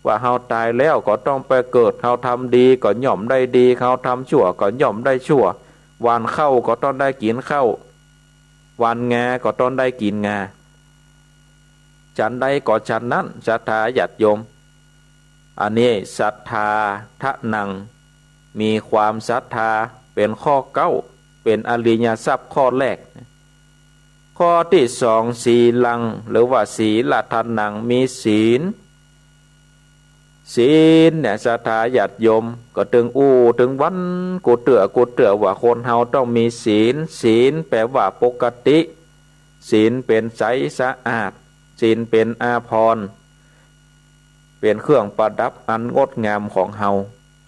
ว่าเฮาต๋ายแล้วก็ต้องไปเกิด เฮาทำดีก็ย่อมได้ดี เฮาทำชั่วก็ย่อมได้ชั่ว หว่านข้าวก็ต้องได้กิ๋นข้าว หว่านงาก็ต้องได้กิ๋นงา ฉันใดก็ฉันนั้น ศรัทธาญาติโยม อันนี้ศรัทธาทะนัง มีความศรัทธา เป๋นข้อเก๊า เป๋นอริยทรัพย์ข้อแรก ข้อตี้สอง สีลัง หรือว่าสีลทะนัง มีศีล ศีลเนี่ย ศรัทธาญาติโยม ก็ตึงอู้ตึงวันกู้เตื้อกู้เตื้อว่าคนเฮาต้องมีศีล ศีลแปลว่าปกติ ศีลเป๋นใสสะอาด ศีลเป๋นอาภรณ์ เป๋นเครื่องประดับอันงดงามของเฮา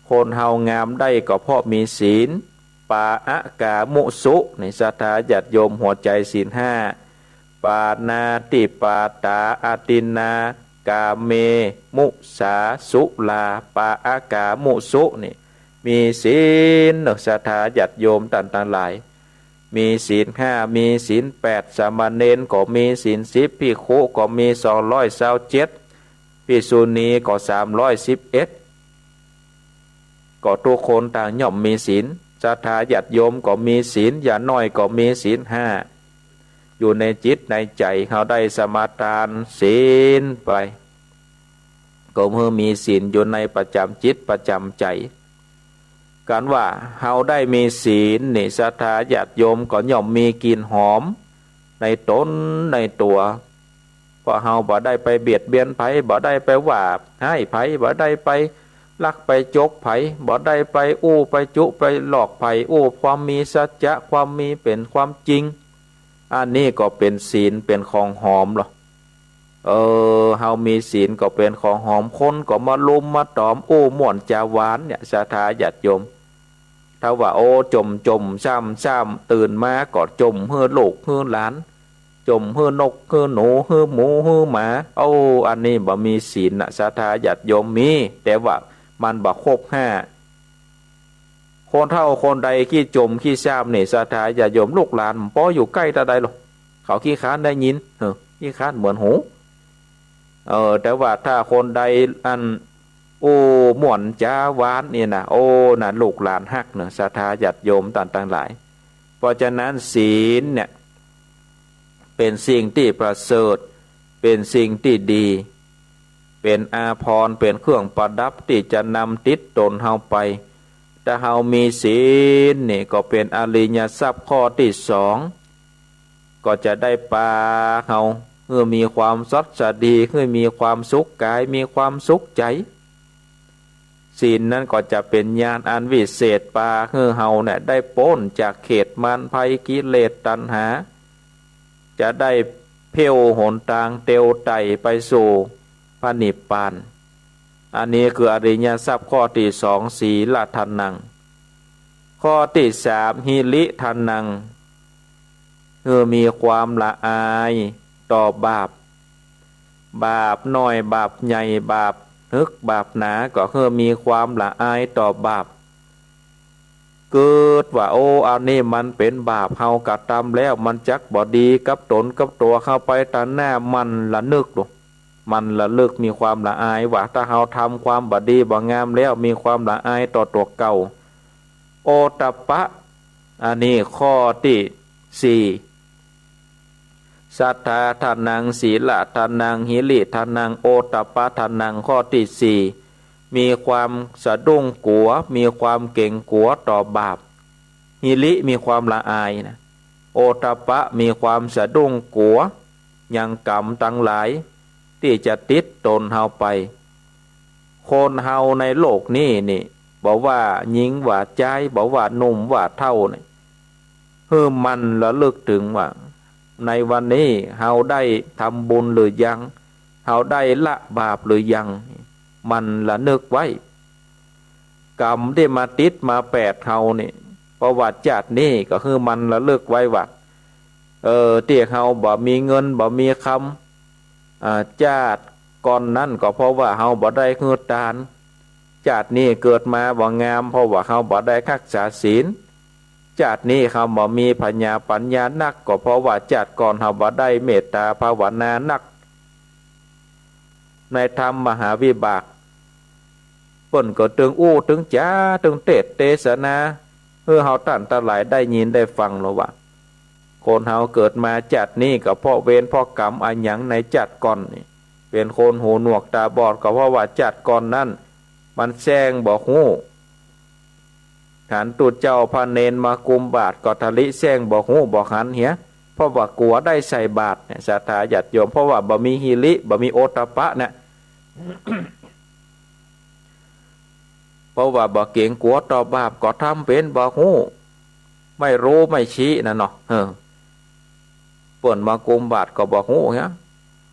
คนเฮางามได้ก็เพราะมีศีล ปาอะกามุสุ นี่ ศรัทธาญาติโยม หัวใจ๋ศีลห้า ปาณาติปาตา อาทินนา กาเม มุสา สุรา ปาอะกามุสุ นี่ มีศีลเนาะ ศรัทธาญาติโยมต้านตังหลาย มีศีลห้า มีศีลแปด สามเณรก็มีศีลสิบ ภิกขุก็มีสองร้อยซาวเจ็ด ภิกษุณีก็สามร้อยสิบเอ็ด ก็ทุกคนต่างย่อมมีศีล ศรัทธาญาติโยมก็มีศีล อย่างน้อยก็มีศีลห้า อยู่ในจิตในใจ๋ เฮาได้สมาทานศีลไป ก็หื้อมีศีลอยู่ในประจ๋ำจิตประจ๋ำใจ๋ กั๋นว่าเฮาได้มีศีลนี่ ศรัทธาญาติโยมก็ย่อมมีกลิ่นหอมในต๋นในตั๋ว เพราะเฮาบ่ได้ไปเบียดเบียนใผ บ่ได้ไปว่าฮ้ายใผ บ่ได้ไปลักไปจกใผ บ่ได้ไปอู้ไปจุไปหลอกใผ อู้ความมีสัจจะ ความมีเป๋นความจริง อันนี้ก็เป๋นศีล เป๋นของหอมลอ เออ เฮามีศีลก็เป๋นของหอม คนก็มาลุมมาต๋อม อู้ม่วนจ๋าหวานเนี่ย ศรัทธาญาติโยม ถ้าว่า โอ้ จ่มจ่มซ่ำซ่ำ ตื่นมาก็จ่มหื้อลูกหื้อหลาน จ่มหื้อนกหื้อหนู หื้อหมูหื้อหมา โอ้ อันนี้บ่มีศีลนะ ศรัทธาญาติโยม มี แต่ว่ามันบ่ครบห้า คนเฒ่าคนใดขี้จ่มขี้ซ่ำนี่ ศรัทธาญาติโยม ลูกหลานบ่อยู่ใก้ตาใดหรอก เขาขี้คร้านได้ยิน เออ ขี้คร้านเหมือนหู เออ แต่ว่าถ้าคนใดอันอู้ม่วนจ๋าหวานนี่นะ โอ้ น่ะ ลูกหลานฮักเนาะ ศรัทธาญาติโยมต้านตังหลาย เพราะฉะนั้นศีลเนี่ย เป๋นสิ่งตี้ประเสริฐ เป๋นสิ่งตี้ดี เป๋นอาภรณ์ เป๋นเครื่องประดับตี้จะนำติดต๋นเฮาไป ถ้าเฮามีศีลนี่ก็เป๋นอริยทรัพย์ข้อตี้สอง ก็จะได้ปาเฮาหื้อมีความสดสะดี หื้อมีความสุขก๋าย มีความสุขใจ๋ ศีลนั้นก็จะเป๋นญาณอันวิเศษ ปาหื้อเฮาเนี่ยได้ป๊นจากเขตมารภัยกิเลสตัณหา จะได้เผ้วหนตางเตียวไต่ไปสู่พระนิพพาน อันนี้คืออริยทรัพย์ข้อตี้สอง สีลทะนัง ข้อตี้สาม หิริทะนัง หื้อมีความละอายต่อบาป บาปน้อยบาปใหญ่ บาปหนึกบาปหนา ก็หื้อมีความละอายต่อบาป กึ๊ดว่า โอ้ อันนี้มันเป๋นบาป เฮากระตำแล้ว มันจักบ่ดีกับต๋นกับตั๋วเฮาไปตางหน้า หมั่นระนึกดู หมั่นระลึก มีความละอายว่า ถ้าเฮาทำความบ่ดีบ่งามแล้ว มีความละอายต่อตั๋วเก่า โอตตัปปะ อันนี้ข้อตี้สี่ ศรัทธาทะนัง สีลทะนัง หิริทะนัง โอตตัปปะทะนัง ข้อตี้สี่ มีความสะดุ้งกั๋ว มีความเก๋งกั๋วต่อบาป หิริมีความละอายนะ โอตตัปปะมีความสะดุ้งกั๋ว ยังกรรมตังหลายตี้จะติดต๋นเฮาไป คนเฮาในโลกนี้นี่ บ่ว่าญิงว่าจาย บ่ว่าหนุ่มว่าเฒ่านี่ หื้อหมั่นระลึกเถิงว่า ในวันนี้เฮาได้ทำบุญหรือยัง เฮาได้ละบาปหรือยัง หมั่นระนึกไว้ กรรมตี้มาติดมาแปดเฮานี่ เพราะว่าจาตินี้ก็หื้อหมั่นระลึกไว้ว่า เออ ตี้เฮาบ่มีเงินบ่มีคำ อ่า จาติก่อนนั้นก็เพราะว่าเฮาบ่ได้หื้อตาน จาตินี้เกิดมาบ่งาม เพราะว่าเฮาบ่ได้ฮักษาศีล จาตินี้เฮาบ่มีผญาปัญญานัก ก็เพราะว่าจาติก่อนเฮาบ่ได้เมตตาภาวนานัก ในธรรมมหาวิบาก เปิ้นก็ตึงอู้ตึงจ๋าตึงเตสน์เตสนา หื้อเฮาต้านตังหลายได้ยินได้ฟังแล้วว่า คนเฮาเกิดมาจาตินี้ก็เพราะเวรเพราะกรรมอะหยังในจาติก่อนนี่ เป๋นคนหูหนวกต๋าบอดก็เพราะว่าจาติก่อนนั้น มันแส้งบ่ฮู้ หันตุ๊เจ้าพระเณรมากุมบาตรก็ทะลิแส้งบ่ฮู้บ่หันเหีย เพราะว่ากั๋วได้ใส่บาตรเนี่ย ศรัทธาญาติโยม เพราะว่าบ่มีหิริ บ่มีโอตตัปปะเนี่ย เพราะว่าบ่เก๋งกั๋วต่อบาป ก็ทำเป๋นบ่ฮู้ ไม่รู้ไม่ชี้น่ะเนาะ เออ เปิ้นมากุมบาตรก็บ่ฮู้เหีย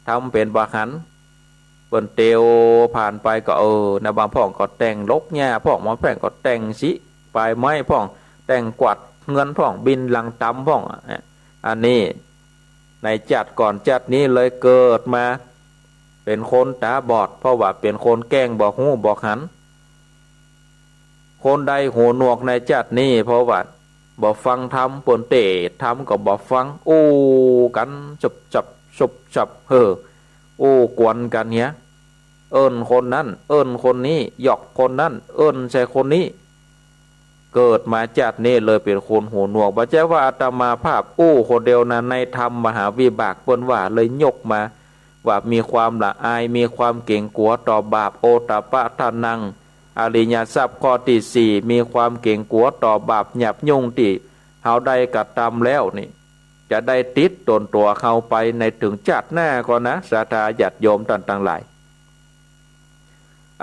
ทำเป๋นบ่หัน เปิ้นเตียวผ่านไปก็ เออ ในบางพ่องก็แต่งหลกหญ้าพ่อง บางพ่องก็แต่งสีปายไม้พ่อง แต่งกวาดเฮือนพ่อง บิ่นหลังตำพ่อง อันนี้ในจาติก่อน จาตินี้เลยเกิดมาเป๋นคนต๋าบอด เพราะว่าเป๋นคนแกล้งบ่ฮู้บ่หัน คนใดหูหนวกในจาตินี้ เพราะว่าบ่ฟังธรรม เปิ้นเตสน์ธรรมก็บ่ฟัง อู้กั๋น ชุบชับ ชุบชับ เฮ้อ อู้กวนกั๋นเหีย เอิ้นคนนั้น เอิ้นคนนี้ หยอกคนนั้น เอิ้นใส่คนนี้ เกิดมาจาตินี้เลยเป๋นคนหูหนวก บ่ใจ้ว่าอาตมาภาพอู้คนเดียวนะ ในธรรมมหาวิบากเปิ้นว่า เลยยกมา ว่ามีความละอาย มีความเก๋งกั๋วต่อบาป โอตตัปปะทานัง อริยทรัพย์ข้อตี้สี่ มีความเก๋งกั๋วต่อบาปหยาบยุ่งตี้เฮาได้กระตำแล้วนี่ จะได้ติดตนตั๋วเฮาไปในเถิงจาติหน้าก่อนนะ ศรัทธาญาติโยมต้านตังหลาย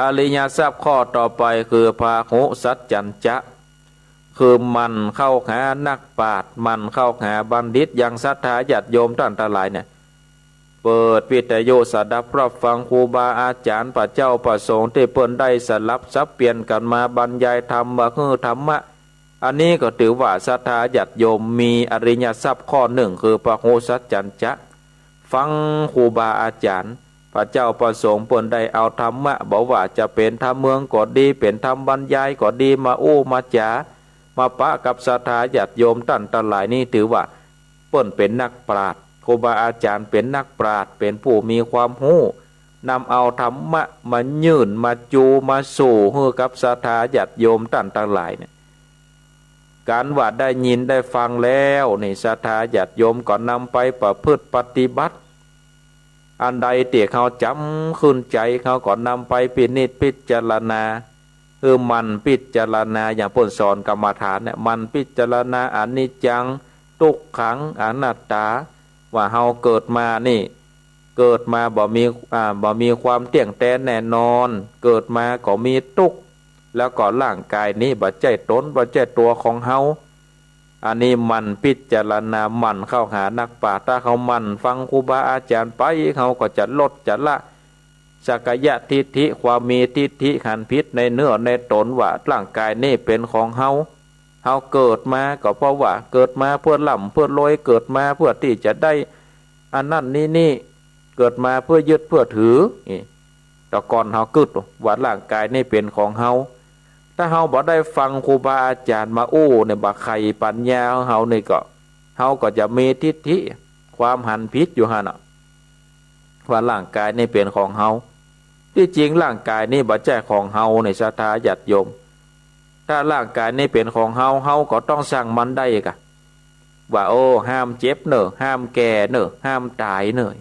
อริยทรัพย์ข้อต่อไปคือพาหุสัจจัญจะ คือหมั่นเข้าหานักปราชญ์ หมั่นเข้าหาบัณฑิต อย่างศรัทธาญาติโยมต้านตังหลายเนี่ย เปิดวิทยุสดับรับฟังครูบาอาจ๋ารย์ พระเจ้าพระสงฆ์ตี้เปิ้นได้สลับสับเปลี่ยนกั๋นมาบรรยายธรรม มาหื้อธรรมะ อันนี้ก็ถือว่าศรัทธาญาติโยมมีอริยทรัพย์ข้อนึ่ง คือพาหุสัจจัญจะ ฟังครูบาอาจ๋ารย์ พระเจ้าพระสงฆ์เปิ้นได้เอาธรรมะ บ่ว่าจะเป๋นธรรมเมืองก็ดี เป๋นธรรมบรรยายก็ดี มาอู้มาจ๋า มาปะกับศรัทธาญาติโยมต้านตังหลายนี่ ถือว่าเปิ้นเป๋นนักปราชญ์ ครูบาอาจ๋ารย์เป๋นนักปราชญ์ เป๋นผู้มีความฮู้ นำเอาธรรมะมายื่น มาจู มาสู่หื้อกับศรัทธาญาติโยมต้านตังหลายเนี่ย ก๋านว่าได้ยินได้ฟังแล้วนี่ ศรัทธาญาติโยมก็นำไปประพฤติปฏิบัติ อันใดตี้เฮาจ๋ำขึ้นใจ๋ เฮาก็นำไปพินิจพิจารณา คือหมั่นพิจารณา อย่างเปิ้นสอนกรรมฐานเนี่ย หมั่นพิจารณาอนิจจัง ทุกขัง อนัตตา ว่าเฮาเกิดมานี่ เกิดมาบ่มี อ่า บ่มีความเตี้ยงแตนแน่นอน เกิดมาก็มีตุ๊กข์ แล้วก็ร่างก๋ายนี้บ่ใจ้ต๋น บ่ใจ้ตั๋วของเฮา อันนี้หมั่นพิจารณา หมั่นเข้าหานักปราชญ์ ถ้าเฮาหมั่นฟังครูบาอาจ๋ารย์ไป เฮาก็จะลดจะละสักกายทิฏฐิ ความมีทิฏฐิหันผิดในเนื้อในต๋น ว่าร่างก๋ายนี้เป๋นของเฮา เฮาเกิดมาก็เพราะว่าเกิดมาเพื่อร่ำเพื่อรวย เกิดมาเพื่อตี้จะได้อันนั้นนี่นี่ เกิดมาเพื่อยึดเพื่อถือนี่ แต่ก่อนเฮากึ๊ดว่าร่างก๋ายนี้เป๋นของเฮา ถ้าเฮาบ่ได้ฟังครูบาอาจ๋ารย์มาอู้เนี่ย บ่ไขปัญญาของเฮานี่ก็ เฮาก็จะมีทิฏฐิ ความหันผิดอยู่หั้นน่ะ ว่าร่างก๋ายนี้เป๋นของเฮา ตี้จริงร่างก๋ายนี้บ่ใจ้ของเฮานี่ ศรัทธาญาติโยม ถ้าร่างก๋ายนี้เป๋นของเฮา เฮาก็ต้องสั่งมันได้กะ ว่า โอ้ ห้ามเจ็บเน่อ ห้ามแก่เน่อ ห้ามต๋ายเน่อ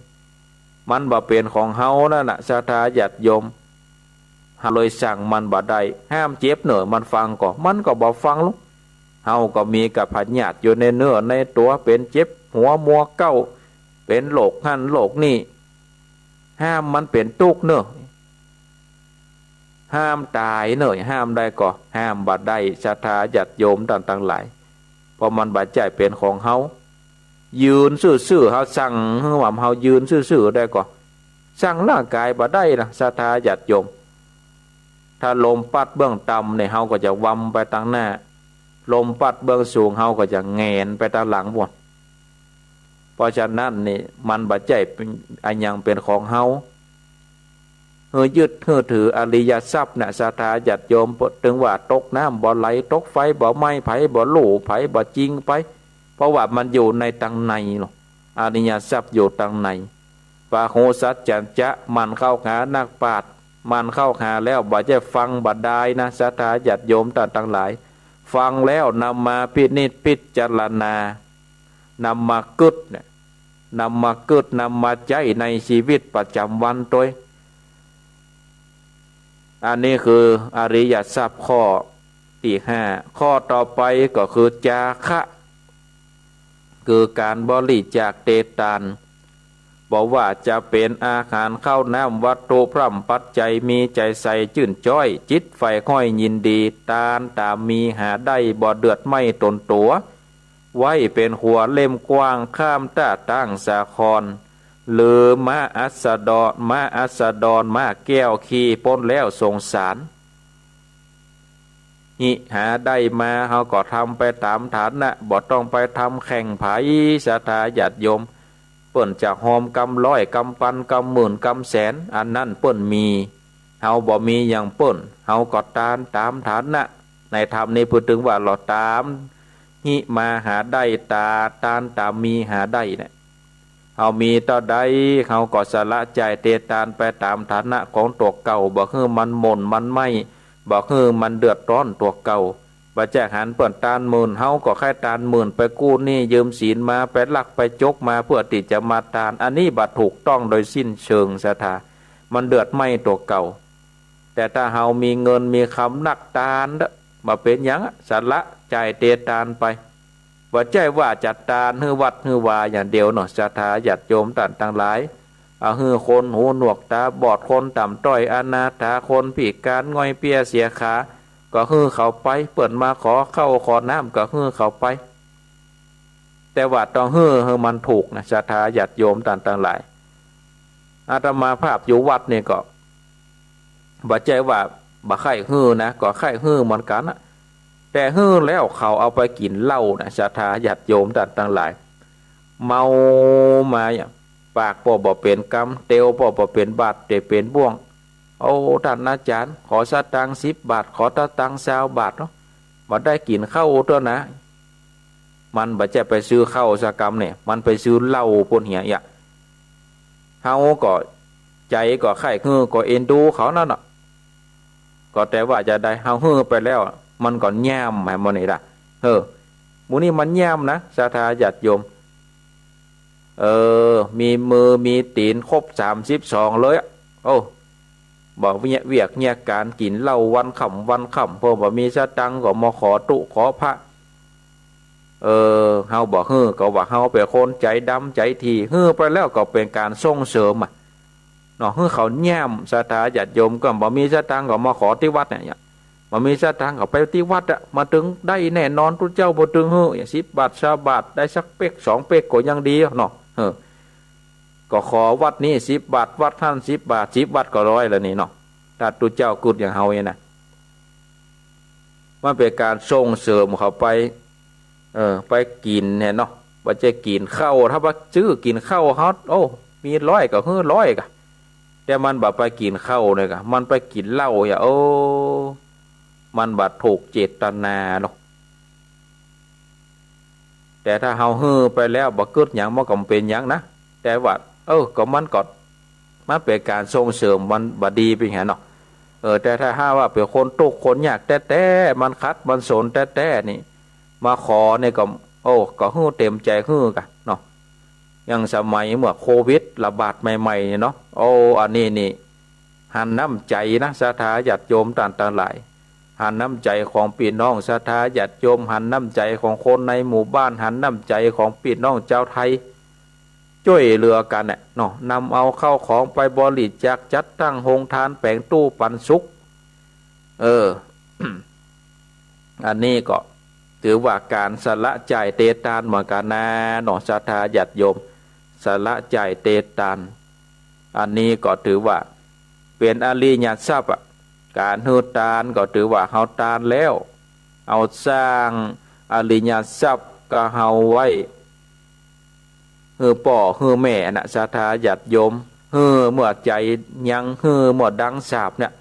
มันบ่เป๋นของเฮานั่นน่ะ ศรัทธาญาติโยม เฮาเลยสั่งมันบ่ได้ ห้ามเจ็บเน่อ มันฟังก่อ มันก็บ่ฟังลุก เฮาก็มีกับพยาธิอยู่ในเนื้อในตั๋ว เป๋นเจ็บหัวมัวเก๊า เป๋นโรคหั้นโรคนี่ ห้ามมันเป๋นตุ๊กข์เน่อ ห้ามต๋ายเน่อ ห้ามได้ก่อ ห้ามบ่ได้ ศรัทธาญาติโยมต้านตังหลาย เพราะมันบ่ใจ้เป๋นของเฮา ยืนซื่อๆ เฮาสั่งหื้อว่าเฮายืนซื่อๆ ได้ก่อ สั่งร่างก๋ายบ่ได้นะ ศรัทธาญาติโยม ถ้าลมปั๊ดเบื้องต่ำเนี่ย เฮาก็จะวำไปตางหน้า ลมปั๊ดเบื้องสูง เฮาก็จะแหงนไปตางหลังหมด เพราะฉะนั้นนี่มันบ่ใจ้เป็นอะหยังเป็นของเฮา หื้อยึดหื้อถืออริยทรัพย์น่ะ ศรัทธาญาติโยม เถิงว่าตกน้ำบ่ไหล ตกไฟบ่ไหม้ ใผบ่ฮู้ ใผบ่จริงไป เพราะว่ามันอยู่ในตางในเนาะ อริยทรัพย์อยู่ตางใน ปะโหสัจจันจะ หมั่นเข้าหานักปราชญ์ หมั่นเข้าหาแล้วบ่ใจ้ฟังบ่ดายนะ ศรัทธาญาติโยมต้านตังหลาย ฟังแล้วนำมาพินิจพิจารณา นำมากึ๊ดเนี่ย นำมากึ๊ด นำมาใจ๊ในชีวิตประจำวันตวย อันนี้คืออริยทรัพย์ข้อตี้ห้า ข้อต่อไปก็คือจาคะ คือก๋านบริจาคเตตาน บ่ว่าจะเป๋นอาหาร ข้าวน้ำ วัตถุพร่ำปัจจัย มีใจ๋ใส่จื้นจ้อย จิตใฝ่ใค่ยินดี ตานต๋ามมีหาได้ บ่เดือดไหม้ต๋นตั๋ว ไว้เป๋นฮัวเล่มกว้าง ข้ามต้าตั้งสาคร หรือม้าอัสดร ม้าอัสดร ม้าแก้ว ขี่ป๊นแล้วสงสาร หิหาได้มา เฮาก็ทำไปต๋ามฐานะ บ่ต้องไปทำแข่งใผ ศรัทธาญาติโยม เปิ้นจะฮอมกำร้อย กำปัน กำหมื่น กำแสน อันนั้นเปิ้นมี เฮาบ่มีอย่างเปิ้น เฮาก็ตานต๋ามฐานะ ในธรรมนี้พูดเถิงว่า เฮาต๋าม หิมาหาได้ ตา ตานต๋ามมีหาได้เนี่ย เฮามีเต้าใด เฮาก็สละจ่ายเตตานไปต๋ามฐานะของตั๋วเก่า บ่หื้อมันหม่นมันไหม้ บ่หื้อมันเดือดร้อนตั๋วเก่า บ่ใจ้หันเปิ้นตานหมื่น เฮาก็ใค่ตานหมื่น ไปกู้หนี้ยืมสินมา ไปลักไปจกมา เพื่อตี้จะมาตาน อันนี้บ่ถูกต้องโดยสิ้นเชิง ศรัทธา มันเดือดไหม้ตั๋วเก่า แต่ถ้าเฮามีเงินมีกำนักตานเต๊อะ บ่เป๋นหยังอะ สละจ่ายเตตานไป บ่ใจ้ว่าจะตานหื้อวัดหื้อวาอย่างเดียวเนาะ ศรัทธาญาติโยมต้านตังหลาย เอาหื้อคนหูหนวกต๋าบอด คนต่ำต้อย อนาถา คนพิก๋าน ง่อยเปี้ยเสียขา ก็หื้อเขาไป เปิ้นมาขอข้าวขอน้ำก็หื้อเขาไป แต่ว่าต้องหื้อหื้อมันถูกนะ ศรัทธาญาติโยมต้านตังหลาย อาตมาภาพอยู่วัดนี่ก็ บ่ใจ้ว่าบ่ใค่หื้อนะ ก็ใค่หื้อเหมือนกั๋นนะ แต่หื้อแล้วเขาเอาไปกิ๋นเหล้านะ ศรัทธาญาติโยมต้านตังหลาย เมามาเนี่ย ปากก็บ่เป๋นกำ เตียวก็บ่เป๋นบาตร แต่เป๋นบ่วง โอ้ ต้านอาจ๋ารย์ ขอสตางค์สิบบาท ขอสตางค์ซาวบาทเนาะ บ่ได้กิ๋นข้าวเต๊อะนะ มันบ่ใจ้ไปซื้อข้าวสักกำเนี่ย มันไปซื้อเหล้าปู๊นเหียอะ เฮาก็ใจ๋ก็ใค่หื้อ ก็เอ็นดูเขานั่นน่ะ ก็แต่ว่าจะใด เฮาหื้อไปแล้ว มันก็ย่ามไปหมดนี่ล่ะ เออ หมู่นี้มันย่ามนะ ศรัทธาญาติโยม เออ มีมือมีตี๋นครบสามสิบสองเลยอะ โอ้ บ่เวียก เวียกเยียกก๋าน กิ๋นเหล้าวันค่ำวันค่ำ เปิ้นบ่มีสตางค์ก็มาขอตุ๊ขอพระ เออ เฮาบ่หื้อก็ว่าเฮาเป๋นคนใจ๋ดำใจ๋ถี่ หื้อไปแล้วก็เป๋นก๋านส่งเสริมอะเนาะ หื้อเขาย่าม ศรัทธาญาติโยม ก็บ่มีสตางค์ก็มาขอตี้วัดเนี่ย บ่มีสตางค์ก็ไปตี้วัดอะ มาเถิงได้แน่นอน ตุ๊เจ้าบ่เถิงหื้อ สิบบาท ซาวบาท ได้สักเป๊กสองเป๊กก็ยังดีเนาะ เออ ก็ขอวัดนี้สิบบาท วัดหั้นสิบบาท สิบวัดก็ร้อยแล้วนี่เนาะ ถ้าตุ๊เจ้ากึ๊ดอย่างเฮาเนี่ยนะ มันเป๋นก๋านส่งเสริมเขาไป เออ ไปกิ๋นเนี่ยเนาะ บ่ใจ้กิ๋นข้าว ถ้าว่าซื้อกิ๋นข้าวเฮา โอ้ มีร้อยก็หื้อร้อยกะ แต่มันบ่ไปกิ๋นข้าวเนี่ยกะ มันไปกิ๋นเหล้าเนี่ย โอ้ มันบ่ถูกเจตนาเนาะ แต่ถ้าเฮาหื้อไปแล้วบ่กึ๊ดหยัง มันก็บ่เป๋นหยังนะ แต่ว่า เออ ก็มันก็ มันเป๋นก๋านส่งเสริม มันบ่ดีไปหั้นเนาะ เออ แต่ถ้าหากว่าเป๋นคนตุ๊กข์คนยากแต๊ๆ มันขัดมันสนแต๊ๆ นี่ มาขอนี่ก็ โอ้ ก็หื้อเต๋มใจ๋หื้อกะเนาะ อย่างสมัยเมื่อโควิดระบาดใหม่ๆ นี่เนาะ โอ้ อันนี้นี่ หันน้ำใจ๋นะ ศรัทธาญาติโยมต้านตังหลาย หันน้ำใจ๋ของปี้น้องศรัทธาญาติโยม หันน้ำใจ๋ของคนในหมู่บ้าน หันน้ำใจ๋ของปี้น้องจาวไทย จ้วยเหลือกั๋นน่ะเนาะ นำเอาข้าวของไปบริจาค จัดตั้งโฮงตาน แป๋งตู้ปันสุข เออ อันนี้ก็ถือว่าก๋านสละจ่ายเตตานเหมือนกั๋นนาเนาะ ศรัทธาญาติโยม สละจ่ายเตตาน อันนี้ก็ถือว่าเป๋นอริยทรัพย์อะ ก๋านหื้อตานก็ถือว่าเฮาตานแล้ว เฮาสร้างอริยทรัพย์ก็เฮาไว้ หื้อป้อหื้อแม่นะ ศรัทธาญาติโยม หื้อเมื่อใจ๋ยัง หื้อเมื่อดังสาปเนี่ย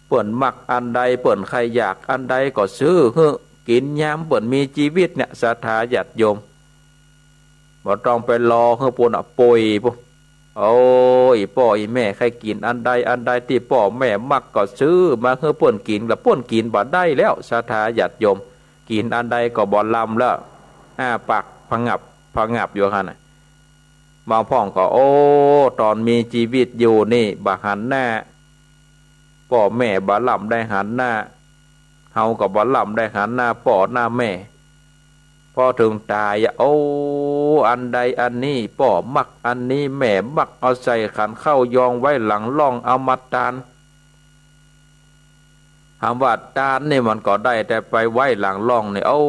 เปิ้นมักอันใด เปิ้นใค่อยากอันใดก็ซื้อหื้อกิ๋น ยามเปิ้นมีจีวิตเนี่ย ศรัทธาญาติโยม บ่ต้องไปรอหื้อปู้นน่ะ ป่วยปู้น โอ้ย ป้ออีแม่ใค่กิ๋นอันใด อันใดตี้ป้อแม่มักก็ซื้อมาหื้อเปิ้นกิ๋น แล้วเปิ้นกิ๋นบ่ได้แล้ว ศรัทธาญาติโยม กิ๋นอันใดก็บ่ลำแล้ว อ้าปากผะงับผะงับอยู่หั้นน่ะ บางพ่องก็ โอ้ ต๋อนมีจีวิตอยู่นี่บ่หันหน้าป้อแม่ บ่ลำได้หันหน้า เฮาก็บ่ลำได้หันหน้าป้อหน้าแม่ พอเถิงต๋ายอะ โอ้ อันใดอันนี้ ป้อมักอันนี้ แม่มัก เอาใส่ขันข้าวยองไว้หลังล่อง เอามาตาน หากว่าตานนี่มันก็ได้แต่ไปไว้หลังล่องนี่ โอ้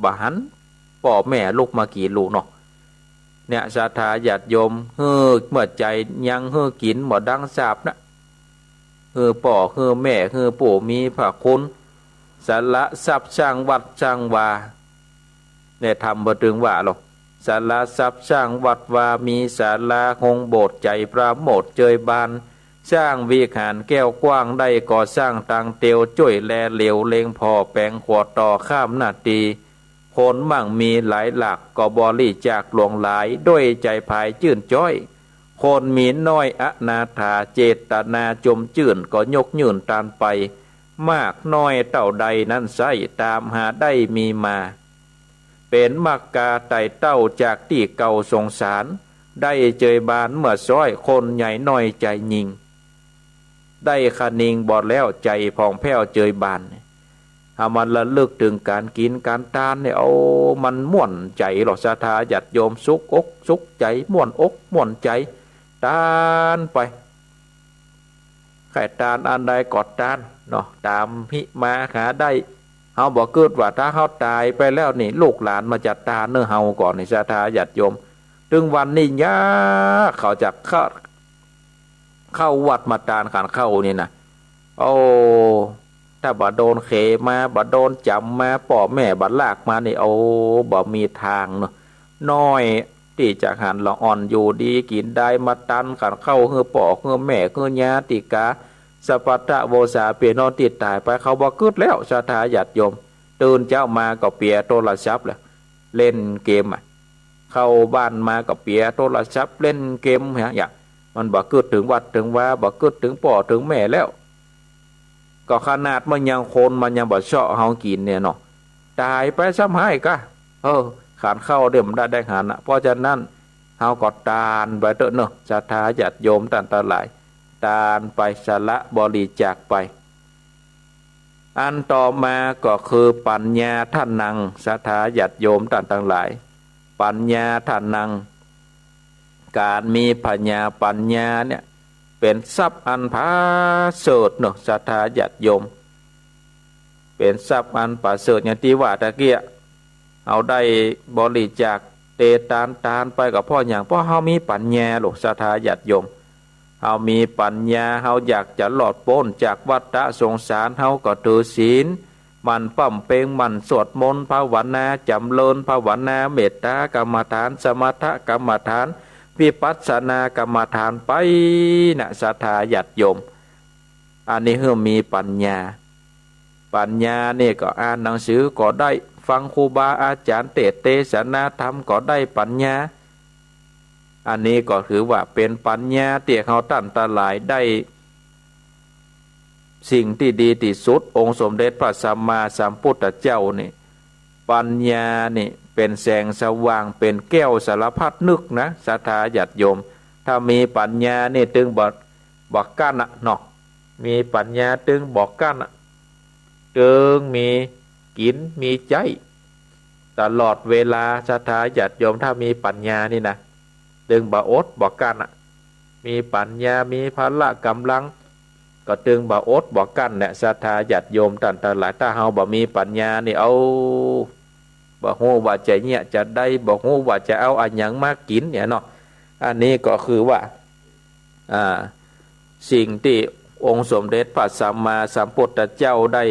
บ่หันป้อแม่ลุกมากิ๋นลูกเนาะ เนี่ย ศรัทธาญาติโยม หื้อเมื่อใจ๋ยัง หื้อกิ๋นเมื่อดังสาปนะ หื้อป้อหื้อแม่ หื้อผู้มีพระคุณ สละทรัพย์สร้างวัดสร้างวา ในธรรมบ่ตึงว่าหรอก สละทรัพย์สร้างวัดวา มีศาลาโฮงโบสถ์ใจ๋ ปราโมทย์เจยบาน สร้างวิหารแก้วกว้าง ได้ก่อสร้างตางเตียว จ้วยแลเหลียวเล็งผ่อแป๋งขัวต่อข้ามหน้าตี คนมั่งมีหลายหลาก ก็บริจาคหลวงหลาย ด้วยใจ๋ผายจื้นจ้อย คนมีน้อยอนาถา เจตนาจมจื้น ก็ยกยื่นตานไป มากน้อยเต้าใดนั้นไส้ ต๋ามหาได้มีมา เป๋นมักกาไต่เต้าจากตี้เก่าสงสาร ได้เจยบานเมื่อซ้อย คนใหญ่น้อยใจ๋ยิ่ง ได้คะนิงบ่แล้ว ใจ๋ผ่องแผ้วเจยบาน เฮามาระลึกเถิงก๋านกิ๋นก๋านตานนี่ โอ้ มันม่วนใจ๋หรอก ศรัทธาญาติโยม สุกอกสุกใจ๋ ม่วนอกม่วนใจ๋ ตานไป ใค่ตานอันใดก็ตานเนาะ ต๋ามหิมาหาได้ เฮาบ่กึ๊ดว่าถ้าเฮาต๋ายไปแล้วนี่ ลูกหลานมันจะตานหื้อเฮาก่อนี่ ศรัทธาญาติโยม เถิงวันนี้ยาก เขาจะเข้า เข้าวัดมาตานขันข้าวนี่นะ โอ้ ถ้าบ่โดนเขมา บ่โดนจ๋ำมา ป้อแม่บ่ลากมานี่ โอ้ บ่มีตางเนาะ น้อยตี้จะหันละอ่อนอยู่ดีกิ๋นดาย มาตานขันข้าวหื้อป้อหื้อแม่หื้อญาติกา สัพพะทะโวสา เปียน้องตี้ต๋ายไป เขาบ่กึ๊ดแล้ว ศรัทธาญาติโยม ตื่นเจ๊ามาก็เปียโทรศัพท์แล้ว เล่นเกมอะ เข้าบ้านมาก็เปียโทรศัพท์เล่นเกม อย่างเนี้ย มันบ่กึ๊ดเถิงวัดเถิงวา บ่กึ๊ดเถิงป้อเถิงแม่แล้ว ก็ขนาดมันยังคนมันยังบ่เซาะเฮากิ๋นเนี่ยเนาะ ต๋ายไปซ้ำฮ้ายกา เออ ขันข้าวเนี่ยมันได้ ได้หันนะ เพราะฉะนั้น เฮาก็ตานไปเต๊อะเนาะ ศรัทธาญาติโยมต้านตังหลาย ตานไป สละบริจาคไป อันต่อมาก็คือ ปัญญาทานัง ศรัทธาญาติโยมต้านตังหลาย ปัญญาทานัง ก๋านมีปัญญา ปัญญาเนี่ย เป๋นทรัพย์อันประเสริฐเนาะ ศรัทธาญาติโยม เป๋นทรัพย์อันประเสริฐ อย่างตี้ว่าตะกี้ เฮาได้บริจาคเตตาน ตานไปก็เพราะหยัง เพราะเฮามีปัญญาโลด ศรัทธาญาติโยม เฮามีปัญญา เฮาอยากจะรอดป๊นจากวัฏฏะสงสาร เฮาก็ถือศีล หมั่นบำเพ็ญ หมั่นสวดมนต์ภาวนา จ๋ำเริญภาวนา เมตตากรรมฐาน สมถกรรมฐาน วิปัสสนากรรมฐานไปนะ ศรัทธาญาติโยม อันนี้หื้อมีปัญญา ปัญญานี่ก็อ่านหนังสือก็ได้ ฟังครูบาอาจ๋ารย์เตสน์เตสนาธรรมก็ได้ปัญญา อันนี้ก็ถือว่าเป๋นปัญญาตี้เฮาต้านตังหลายได้สิ่งตี้ดีตี้สุด องค์สมเด็จพระสัมมาสัมพุทธเจ้านี่ ปัญญานี่เป๋นแสงสว่าง เป๋นแก้วสารพัดนึกนะ ศรัทธาญาติโยม ถ้ามีปัญญานี่เถิงบ่ บ่กั้นอะเนาะ มีปัญญาเถิงบ่กั้นอะ เถิงมีกิ๋นมีใจ๊ตลอดเวลา ศรัทธาญาติโยม ถ้ามีปัญญานี่นะ เถิงบ่อดบ่กั้นอะ มีปัญญา มีพละก๋ำลัง ก็เถิงบ่อดบ่กั้นแหละ ศรัทธาญาติโยมต้านตังหลาย ถ้าเฮาบ่มีปัญญานี่ เอา บ่ฮู้ว่าจะเยียะจะได้ บ่ฮู้ว่าจะเอาอะหยังมากิ๋นเนี่ยเนาะ อันนี้ก็คือว่า อ่า สิ่งตี้ องค์สมเด็จพระสัมมาสัมพุทธเจ้าได้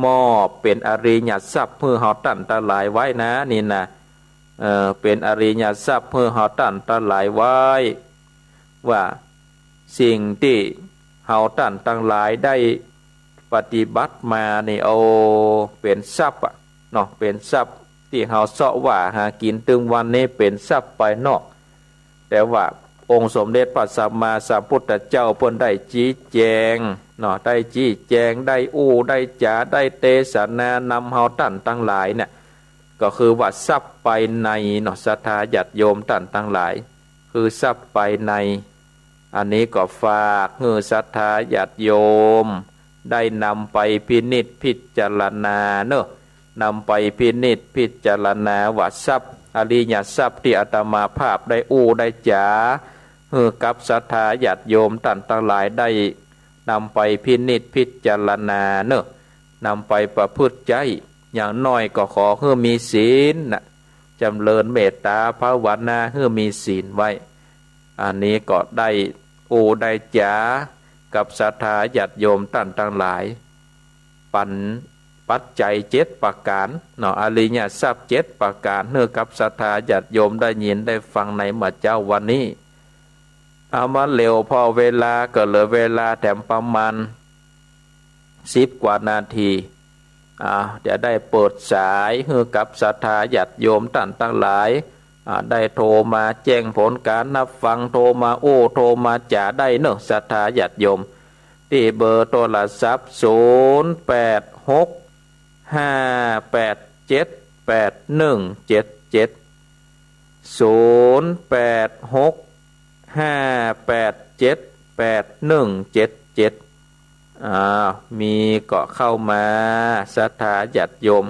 มอบเป๋นอริยทรัพย์หื้อเฮาต้านตังหลายไว้นะ นี่นะ เอ่อ เป๋นอริยทรัพย์หื้อเฮาต้านตังหลายไว้ ว่าสิ่งตี้เฮาต้านตังหลายได้ปฏิบัติมานี่ โอ้ เป๋นทรัพย์อะเนาะ เป๋นทรัพย์ตี้เฮาเซาะว่าหากิ๋นตึงวันนี้ เป๋นทรัพย์ภายนอก แต่ว่าองค์สมเด็จพระสัมมาสัมพุทธเจ้าเปิ้นได้จี๊แจงเนาะ ได้จี๊แจง ได้อู้ ได้จ๋า ได้เตสนานำเฮาต้านตังหลายเนี่ย ก็คือว่าทรัพย์ภายในเนาะ ศรัทธาญาติโยมต้านตังหลาย คือทรัพย์ภายใน อันนี้ก็ฝากหื้อศรัทธาญาติโยม ได้นำไปพินิจพิจารณาเนาะ นำไปพินิจพิจารณาว่าทรัพย์ อริยทรัพย์ตี้อาตมาภาพได้อู้ได้จ๋าหื้อกับศรัทธาญาติโยมต้านตังหลายได้นำไปพินิจพิจารณาเนาะ นำไปประพฤติใจ๊ อย่างน้อยก็ขอหื้อมีศีลนะ จ๋ำเริญเมตตาภาวนาหื้อมีศีลไว้ อันนี้ก็ได้อู้ได้จ๋ากับศรัทธาญาติโยมต้านตังหลาย ปั๋นปัจจัยเจ็ดประก๋านเนาะ อริยทรัพย์เจ็ดประก๋าน หื้อกับศรัทธาญาติโยมได้ยินได้ฟังในเมื่อเจ๊าวันนี้ เอามาเร็ว เพราะเวลาก็เหลือเวลาแถมประมาณสิบกว่านาที อ่า จะได้เปิดสายหื้อกับศรัทธาญาติโยมต้านตังหลาย อ่า ได้โทรมาแจ้งผลก๋านฮับฟัง โทรมาอู้ โทรมาจ๋าได้เนาะ ศรัทธาญาติโยม ตี้เบอร์โทรศัพท์ ศูนย์แปดหก ห้าแปดเจ็ด แปดหนึ่งเจ็ดเจ็ด ศูนย์แปดหก ห้าแปดเจ็ด แปดหนึ่งเจ็ดเจ็ด อ่า มีก็เข้ามา ศรัทธาญาติโยม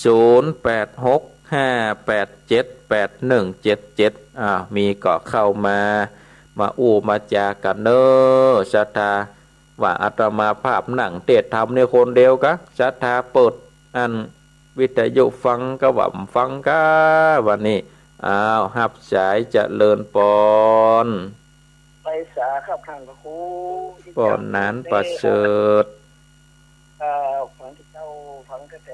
ศูนย์แปดหก ห้าแปดเจ็ด แปดหนึ่งเจ็ดเจ็ด อ่า มีก็เข้ามา มาอู้มาจ๋ากั๋นเนาะ ศรัทธา ว่าอาตมาภาพนั่งเตสน์ธรรมนี่คนเดียวกา ศรัทธาเปิดอันวิทยุฟังก็ว่าบ่ฟังกา วันนี้ อ้าว ฮับสาย เจริญปอน ไปสาครับท่านพระครู ปอนหนานประเสริฐ เอ่อ ฟังเจ้า ฟังกระแส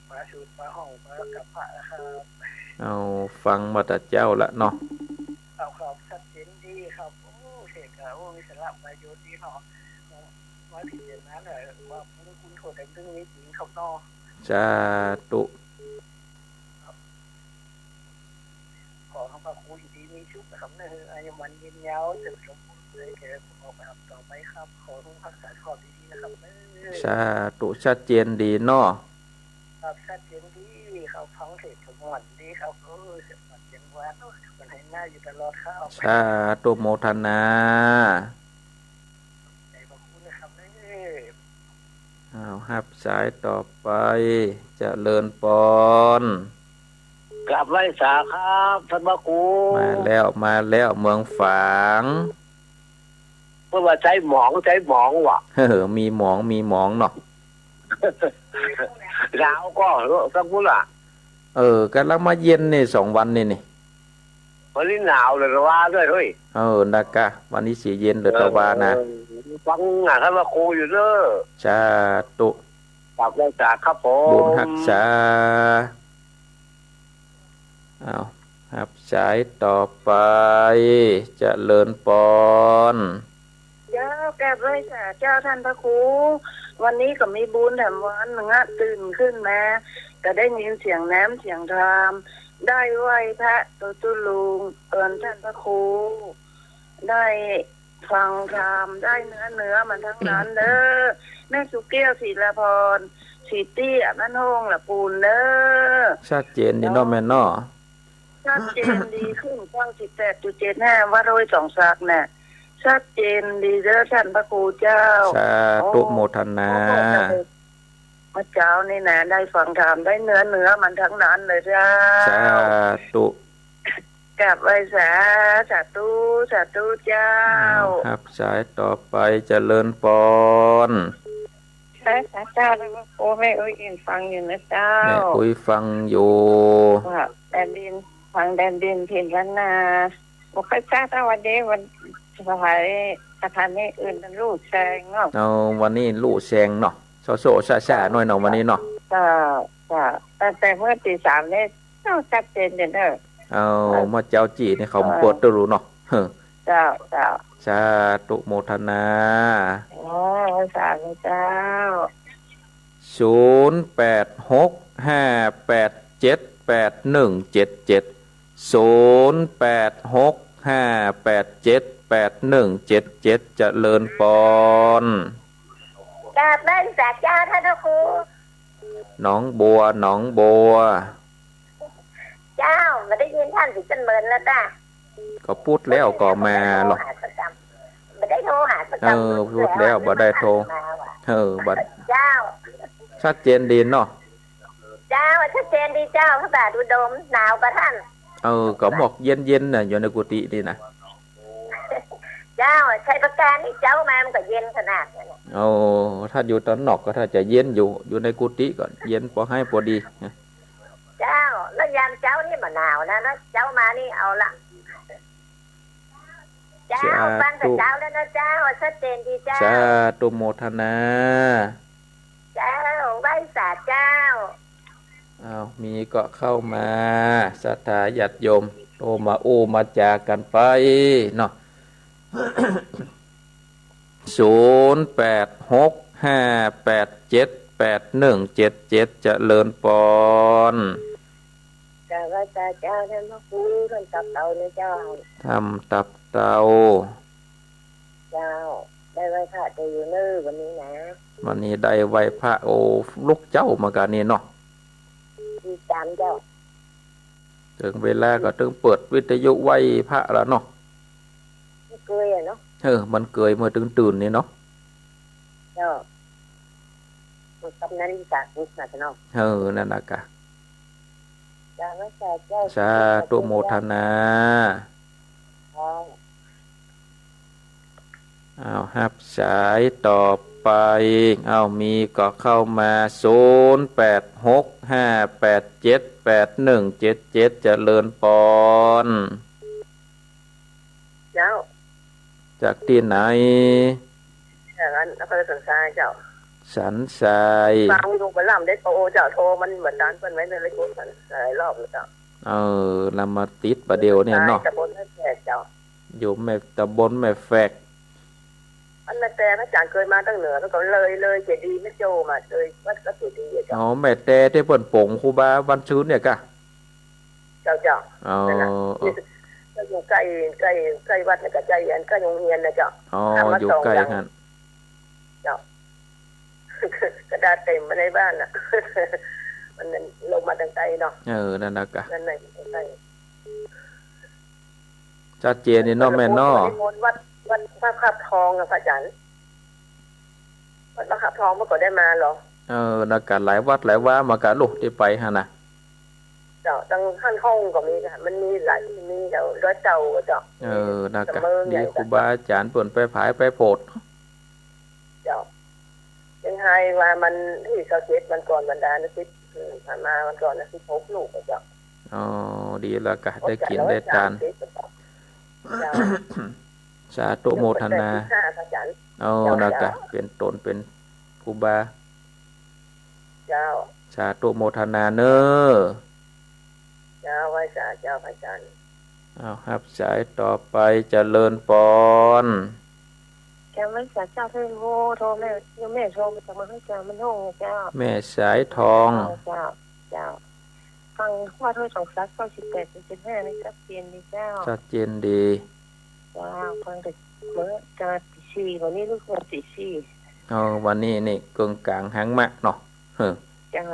ปาสูตร ปาห้อง ปากับพระนะครับ เอา ฟังมาแต่เจ๊าละเนาะ ครับ ครับ ชัดเจนดีครับ โอ้ เทศน์ก็ โอ้ มีสาระประโยชน์ดีเนาะ ว่าที่อย่างนั้นน่ะ ว่าคุณ คุณโทษแต่เรื่องนี้จริงครับเนาะ สาธุ ขอให้พระครูอยู่ดีมีสุขนะครับเนอะ อายุมั่นยืนยาว เจริญสมบูรณ์เลย แก่ประกอบไปครับ ต่อไปครับ ขอให้รักษาสุขภาพดีๆนะครับเนอะ สาธุ ชัดเจนดีเนาะ ครับ ชัดเจนดีครับ ฟังเทศน์ก็ม่วนดีครับ เออ เสียงม่วนเสียงหวาน โอ้ย มันให้หน้าอยู่ตลอดครับ สาธุโมทนา ขอบใจพระครูนะครับเนอะ อ้าว ฮับสายต่อไป เจริญปอน กราบไหว้สาครับท่านพระครู มาแล้ว มาแล้ว เมืองฝาง เปิ้นว่าใจ๊หมอง ใจ๊หมองว่ะ เออ มีหมอง มีหมองเนาะ หนาวก่อเนาะ สักพุ้นล่ะ เออ ก๋ำลังมาเย็นนี่ สองวันนี่นี่ วันนี้หนาวเหลือตะวาด้วยเฮ้ย เออ นะกะ วันนี้สิเย็นเหลือตะวานะ เออ ฟังอ่ะท่านพระครูอยู่เด้อ สาธุ กราบไหว้สาครับผม บุญฮักษา อ้าว ฮับสายต่อไป เจริญปอน เจ้า กราบไหว้สาเจ้าท่านพระครู วันนี้ก็มีบุญแถมวันหนึ่งอะ ตื่นขึ้นมา ก็ได้ยินเสียงแนะนำเสียงธรรม ได้ไหว้พระตุ๊ตุ๊ลุง เอิ้นท่านพระครู ได้ฟังธรรม ได้เนื้อเนื้อมันทั้งนั้นเด้อ แม่สุเกี้ยว ศิลาพร ศรีเตี้ย บ้านโฮ่ง ละปูนเด้อ ชัดเจนดีเนาะแม่เนาะ ชัดเจนดี คลื่นเก้าสิบแปดจุดเจ็ดห้า วัดห้วยสองสักน่ะ ชัดเจนดีเด้อท่านพระครูเจ้า สาธุโมทนา โอ้โห เมื่อเช้านี่นะ ได้ฟังธรรม ได้เนื้อเนื้อมันทั้งนั้นเลยเจ้า สาธุ กราบไหว้สา สาธุ สาธุเจ้า อ้าว ฮับสายต่อไป เจริญปอน สา สาเจ้า แล้วก็โอ้ แม่อุ๊ยอินฟังอยู่นะเจ้า แม่อุ๊ยฟังอยู่ ค่ะ แดนดิน ฟังแดนดินถิ่นล้านนา บ่ค่อยซักเต้า วันนี้มันสถานี สถานีอื่นมันลู่แซงเนาะ เอา วันนี้ลู่แซงเนาะ โซะโซะซะซะหน้อยเนาะ วันนี้เนาะ เจ้า เจ้า ตั้งแต่เมื่อตีสามนี่ เจ้า ชัดเจนอยู่เนอะ เอา เออ เมื่อเจ๊าจี้นี่เขา เออ เปิดตู้รู้เนาะ เฮ้อ เจ้า เจ้า สาธุโมทนา อ๋อ สาธุเจ้า ศูนย์แปดหกห้าแปดเจ็ดแปดหนึ่งเจ็ดเจ็ด ศูนย์แปดหกห้าแปดเจ็ดแปดหนึ่งเจ็ดเจ็ด เจริญปอน กราบไหว้สาเจ้าท่านพระครู หนองบัว หนองบัว เจ้า บ่ได้ยินท่านสิจันเมินแล้วจ้ะ ก็พูดแล้วก็มาหรอก บ่ได้โทรหาสักกำ บ่ได้โทรหาสักกำ เออ พูดแล้วบ่ได้โทร มาว่ะ เออ บ่ เจ้า ชัดเจนดีเนาะ เจ้า ชัดเจนดีเจ้า พระบาทอุดม หนาวกว่าท่าน เออ ก็หมอกเย็นๆ น่ะ อยู่ในกุฏินี่นะ เจ้า ชัยปราการนี่เจ๊ามามันก็เย็นขนาดนั้นน่ะ โอ้ ถ้าอยู่ตอนนอกก็ถ้าจะเย็นอยู่ อยู่ในกุฏิก็เย็นปอไหปอดี เจ้า แล้วยามเจ๊านี่บ่หนาวนะ แล้วเจ๊ามานี่เอาละ เจ้า สาธุ ฟังแต่เจ๊าแล้วนะเจ้า ชัดเจนดีเจ้า สาธุโมทนา เจ้า ไหว้สาเจ้า อ้าว มีก็เข้ามา ศรัทธาญาติโยม โทรมาอู้มาจ๋ากั๋นไปเนาะ ศูนย์แปดหกห้าแปดเจ็ดแปดหนึ่งเจ็ดเจ็ด เจริญปอน กราบไหว้สาเจ้า ท่านพระครู ถ้ำตับเต่านะเจ้า ถ้ำตับเต่า เจ้า ได้ไหว้พระเตอยู่เนอวันนี้นะ วันนี้ได้ไหว้พระ โอ้ ลุกเจ๊าเหมือนกั๋นนี่เนาะ ดีต๋ามเจ้า เถิงเวลาก็เถิงเปิดวิทยุไหว้พระละเนาะ มันเกยอะเนาะ เออ มันเกยเมื่อตื่นๆ นี่เนาะ เจ้า มันกำนั้นสาธุนะเนาะ เออ นั่นน่ะกะ สาธุโมทนา อ้าว ฮับสายต่อไป อ้าว มีก็เข้ามา ศูนย์แปดหกห้าแปดเจ็ดแปดหนึ่งเจ็ดเจ็ด เจริญปอน เจ้า จากตี้ไหน จากอันนครสันทรายเจ้า สันทราย ฟังอยู่บ่ล่ำเด็ดปะโอเจ้า โทรมันบ่ตานเปิ้นไว้ในรายการสันทรายรอบแล้วเจ้า เออ ละมาติดประเดี๋ยวเนี่ยเนาะ ตำบลแม่แฝกเจ้า อยู่แม่ ตำบลแม่แฝก อันแม่แต่พระอาจารย์เกยมาตั้งเหนือ แล้วก็เลย เลยเจดีย์แม่โจ้มา เลยวัดพระเจดีย์อะเจ้า อ๋อ แม่แต่ตี้เปิ้นป๋งครูบาวันซืนเนี่ยกะ เจ้า เจ้า อ๋อ นั่นน่ะ เออ ก็อยู่ใก้ ใก้ ใก้วัดน่ะ ก็ใก้ อันใก้โฮงเฮียนน่ะเจ้า อ๋อ ข้ามมา อยู่ใก้ สองหลัง หั้น เจ้า กระดาษเต็มมาในบ้านน่ะ มันลงมาตั้งใต้เนาะ เออ นั่นน่ะกะ นั่นน่ะ ตั้งใต้ ชัดเจนนี่เนาะแม่เนาะ วัด วัดพระคาบทองอะพระอาจารย์ วัดพระคาบทองเมื่อก่อนได้มาเหรอ เออ นั่นกะหลายวัดหลายวาเหมือนกั๋นลูกตี้ไปหั้นน่ะ เจ้า ตังฮั่นฮ่องก็มีค่ะ มันมีหลายตี้ มีแถวดอยเต่าก็เจ้า เออ นั่นกะ สำเริง ดี ใหญ่ ครูบาอาจารย์เปิ้นไปผายไปโผด เจ้า เจียงไฮ้ว่ามันตี้ซาวเจ็ดวันก่อนบรรดานักศิษย์ อืม ผ่านมาวันก่อนนะ สิบหกลูกอะเจ้า อ๋อ ดีแล้วกะ ได้กิ๋นได้ตาน เจ้า สาธุโมทนา เจ้า เออ เจ้า นั่นกะ เป๋นต๋นเป๋นครูบา เจ้า สาธุโมทนาเนอ เจ้า ไหว้สาเจ้าพระอาจารย์ อ้าว ฮับสายต่อไป เจริญปอน เจ้า ไหว้สาเจ้า โทร โทรแม่ โยมแม่โทรมาจากเมืองเจ้า มันโทรเจ้า แม่สายทอง เจ้า เจ้า ฟังว่าถ้วยสองสัก เก้าสิบแปดจุดเจ็ดห้า นี่ชัดเจนดีเจ้า ชัดเจนดี เจ้า ฟังแต่เมื่อเจ้าตีสี่ วันนี้ลูกเมื่อตีสี่ เอา วันนี้นี่เกิ่งก๋างหังมะเนาะ เฮ้อ เจ้า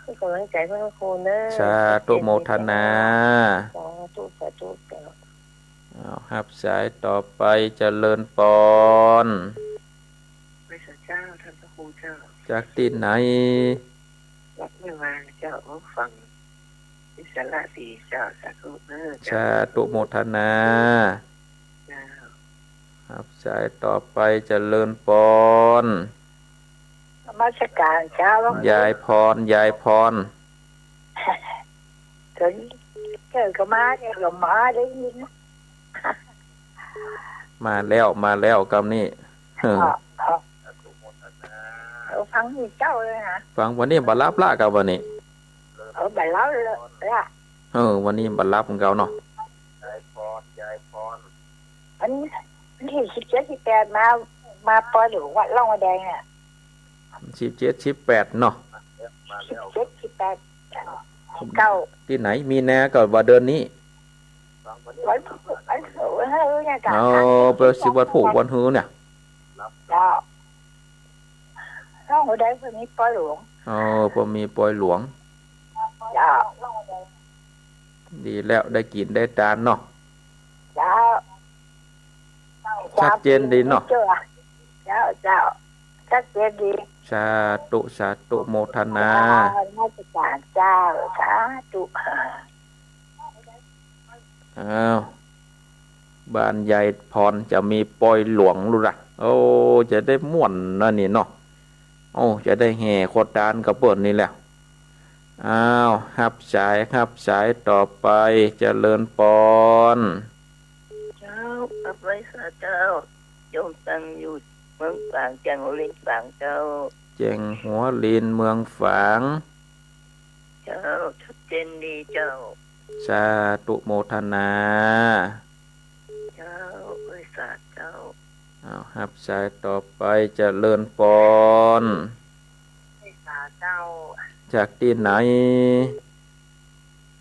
ให้กำลังใจ๋พระครูเนอะ สาธุโมทนา สาธุ สาธุเจ้า เอา ฮับสายต่อไป เจริญปอน ไหว้สาเจ้า ท่านพระครูเจ้า จากตี้ไหน วัดแม่วางเจ้า ฟัง วิสาระดีเจ้า สาธุเนอะเจ้า สาธุโมทนา เจ้า ฮับสายต่อไป เจริญปอน นมัสการเจ้า ยายพร ยายพร เถิง เออ ก็มาเนี่ย ก็มาได้ยิน มาแล้ว มาแล้ว กำนี้ เออ เออ เออ ฟังนี่เจ้าเลยนะ ฟังวันนี้บ่หลับละ กำวันนี้ เออ บ่หลับละ เออ วันนี้บ่หลับของเก่าเนาะ วัน วันตี้สิบเจ็ด สิบแปด มา มาปอยหลวงวัดร่องมะแดงเนี่ย สิบเจ็ด สิบแปด เนาะ สิบเจ็ด สิบแปด เก้า ตี้ไหน มีนาก็ว่าเดือนนี้ วันพุธ วันพุธ วันพุธเนี่ย เจ้า อ๋อ เป๋นสิบวันพุธวันฮือเนี่ย เจ้า ร่องมะแดงเปิ้นมีปอยหลวง อ๋อ เปิ้นมีปอยหลวง เจ้า ดีแล้ว ได้กิ๋นได้ตานเนาะ เจ้า ชัดเจนดีเนาะ เจ้า เจ้า ชัดเจนดี สาธุ สาธุ โมทนา เจ้า นมัสการเจ้า สาธุ อ้าว บ้านยายพรจะมีปอยหลวงลูกละ โอ้ จะได้ม่วนนะนี่เนาะ โอ้ จะได้แห่ขอตานกับเปิ้นนี่แหละ อ้าว ฮับสาย ฮับสายต่อไป เจริญปอน เจ้า ฮับไหว้สาเจ้า โยมตังอยู่เมืองฝาง แจ้งหัวลินฝางเจ้า แจ้งหัวลินเมืองฝาง เจ้า ชัดเจนดีเจ้า สาธุโมทนา เจ้า ไหว้สาเจ้า อ้าว ฮับสายต่อไป เจริญปอน ไหว้สาเจ้า จากตี้ไหน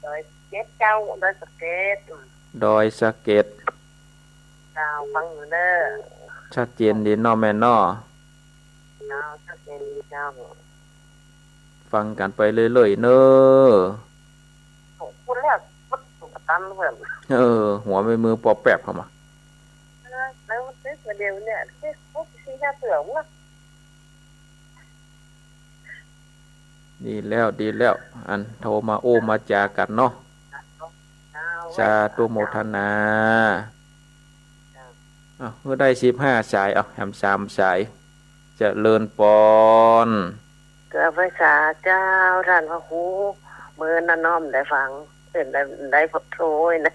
ดอยสะเก็ดเจ้า ดอยสะเก็ด ดอยสะเก็ด เจ้า ฟังอยู่เน้อ ชัดเจนดีเนาะแม่เนาะ เจ้า ชัดเจนดีเจ้า ฟังกั๋นไปเรื่อยๆ เน้อ โอ้ พูดแล้ว พูดถูกตันเพื่อน เออ หัวไม่มือปอแปบเข้ามา เออ แล้วมันตึ๊กมาเดี๋ยวเนี่ย ตึ๊กปุ๊บ สี่ห้าเสือวะ ดีแล้ว ดีแล้ว อันโทรมาอู้มาจ๋ากั๋นเนาะ เจ้า สาธุโมทนา เจ้า อ้าว หื้อได้สิบห้าสาย อ้าว แหมสามสาย เจริญปอน กราบไหว้สาเจ้า ต้านพระครู เมินนะน้อมได้ฟัง เปิ้นได้ ได้โทรนะ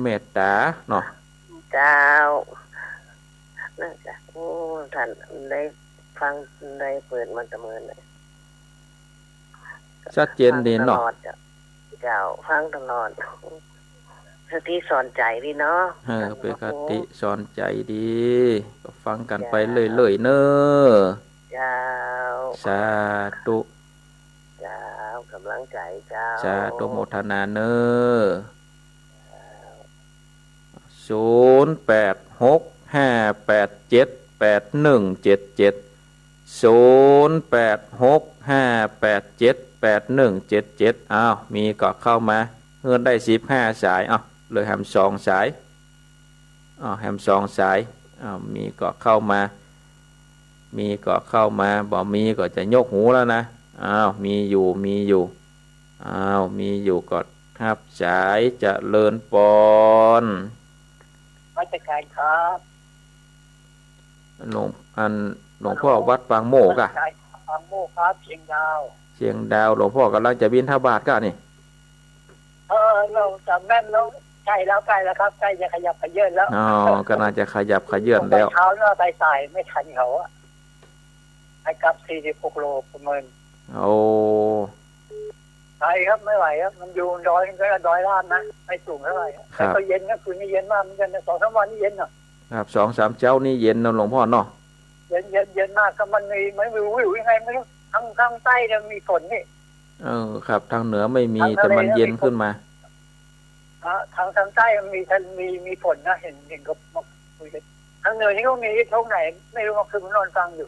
เมตต๋าเนาะ เจ้า น่าจะ โอ้ ต้านได้ฟัง ได้เปิดมาแต่เมินเลย ชัดเจนดีเนาะ ฟังตลอดเจ้า เจ้า ฟังตลอด คติสอนใจ๋ดีเนาะ เออ เป๋นคติสอนใจ๋ดี ก็ฟังกั๋นไปเรื่อยๆ เน้อ เจ้า สาธุ เจ้า ก๋ำลังใจ๋เจ้า สาธุโมทนาเน้อ ศูนย์แปดหกห้าแปดเจ็ดแปดหนึ่งเจ็ดเจ็ด ศูนย์แปดหกห้าแปดเจ็ดแปดหนึ่งเจ็ดเจ็ด อ้าว มีก็เข้ามา หื้อได้สิบห้าสาย อ้าว เหลือแหมสองสาย อ้าว แหมสองสาย อ้าว มีก็เข้ามา มีก็เข้ามา บ่มีก็จะยกหูแล้วนะ อ้าว มีอยู่ มีอยู่ อ้าว มีอยู่ก็ฮับสาย เจริญปอน นมัสการครับ หลวง อัน หลวงพ่อวัดปางโมกข์อะ นมัสการครับ ปางโมกข์ครับ เชียงดาว เชียงดาว หลวงพ่อก่ำลังจะบิณฑบาตก่านี่ เออ เราจ๋ำแม่นแล้ว ใก้แล้ว ใก้แล้วครับ ใก้จะขยับเขยื้อนแล้ว อ๋อ ก็น่าจะขยับเขยื้อนแล้ว ไปเช้าเนาะ ไปสายไม่ทันเขาอะ ไปกลับสี่สิบหกโลประเมิน โอ้ ไกลครับ ไม่ไหวครับ มันอยู่ดอย ก็ดอยล่านนะ ไม่สูงเท่าไหร่ครับ แต่ก็เย็นนะ คืนนี้เย็นมากเหมือนกันนะ สองสามวันนี้เย็นหน่อย ครับ สองสามเจ๊านี่เย็นเนาะหลวงพ่อเนาะ เย็น เย็น เย็นมาก ก็มันมี มันวิวๆ ยังไงไม่รู้ ทาง ทางใต้เนี่ยมีฝนนี่ เออ ครับ ทางเหนือไม่มี ทางทะเล แต่มันเย็นขึ้นมา มีฝน อ่ะ ทาง ทางใต้มันมี มี มีฝนนะ เห็น เห็นเขาบอกคุยกัน ทางเหนือนี่ก็มี เท่าไหนไม่รู้ เมื่อคืนผมนอนฟังอยู่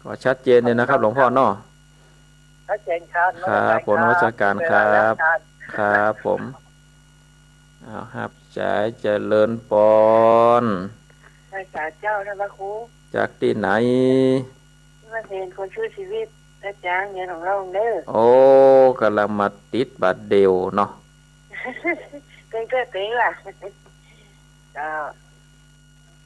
ก็ชัดเจนเลยนะครับ หลวงพ่อเนาะ ชัดเจนครับ ครับ นมัสการครับ ผมนมัสการครับ เวลาแล้วครับ ครับผม อ้าว ฮับสาย เจริญปอน ไหว้สาเจ้านะพระครู จากตี้ไหน มาเห็นคนสู้ชีวิต อาจ๋ารย์เงินของเราเด้อ โอ้ ก๋ำลังมาติดบาดเดี่ยวเนาะ เกรงเกรงเกรงว่ะ เจ้า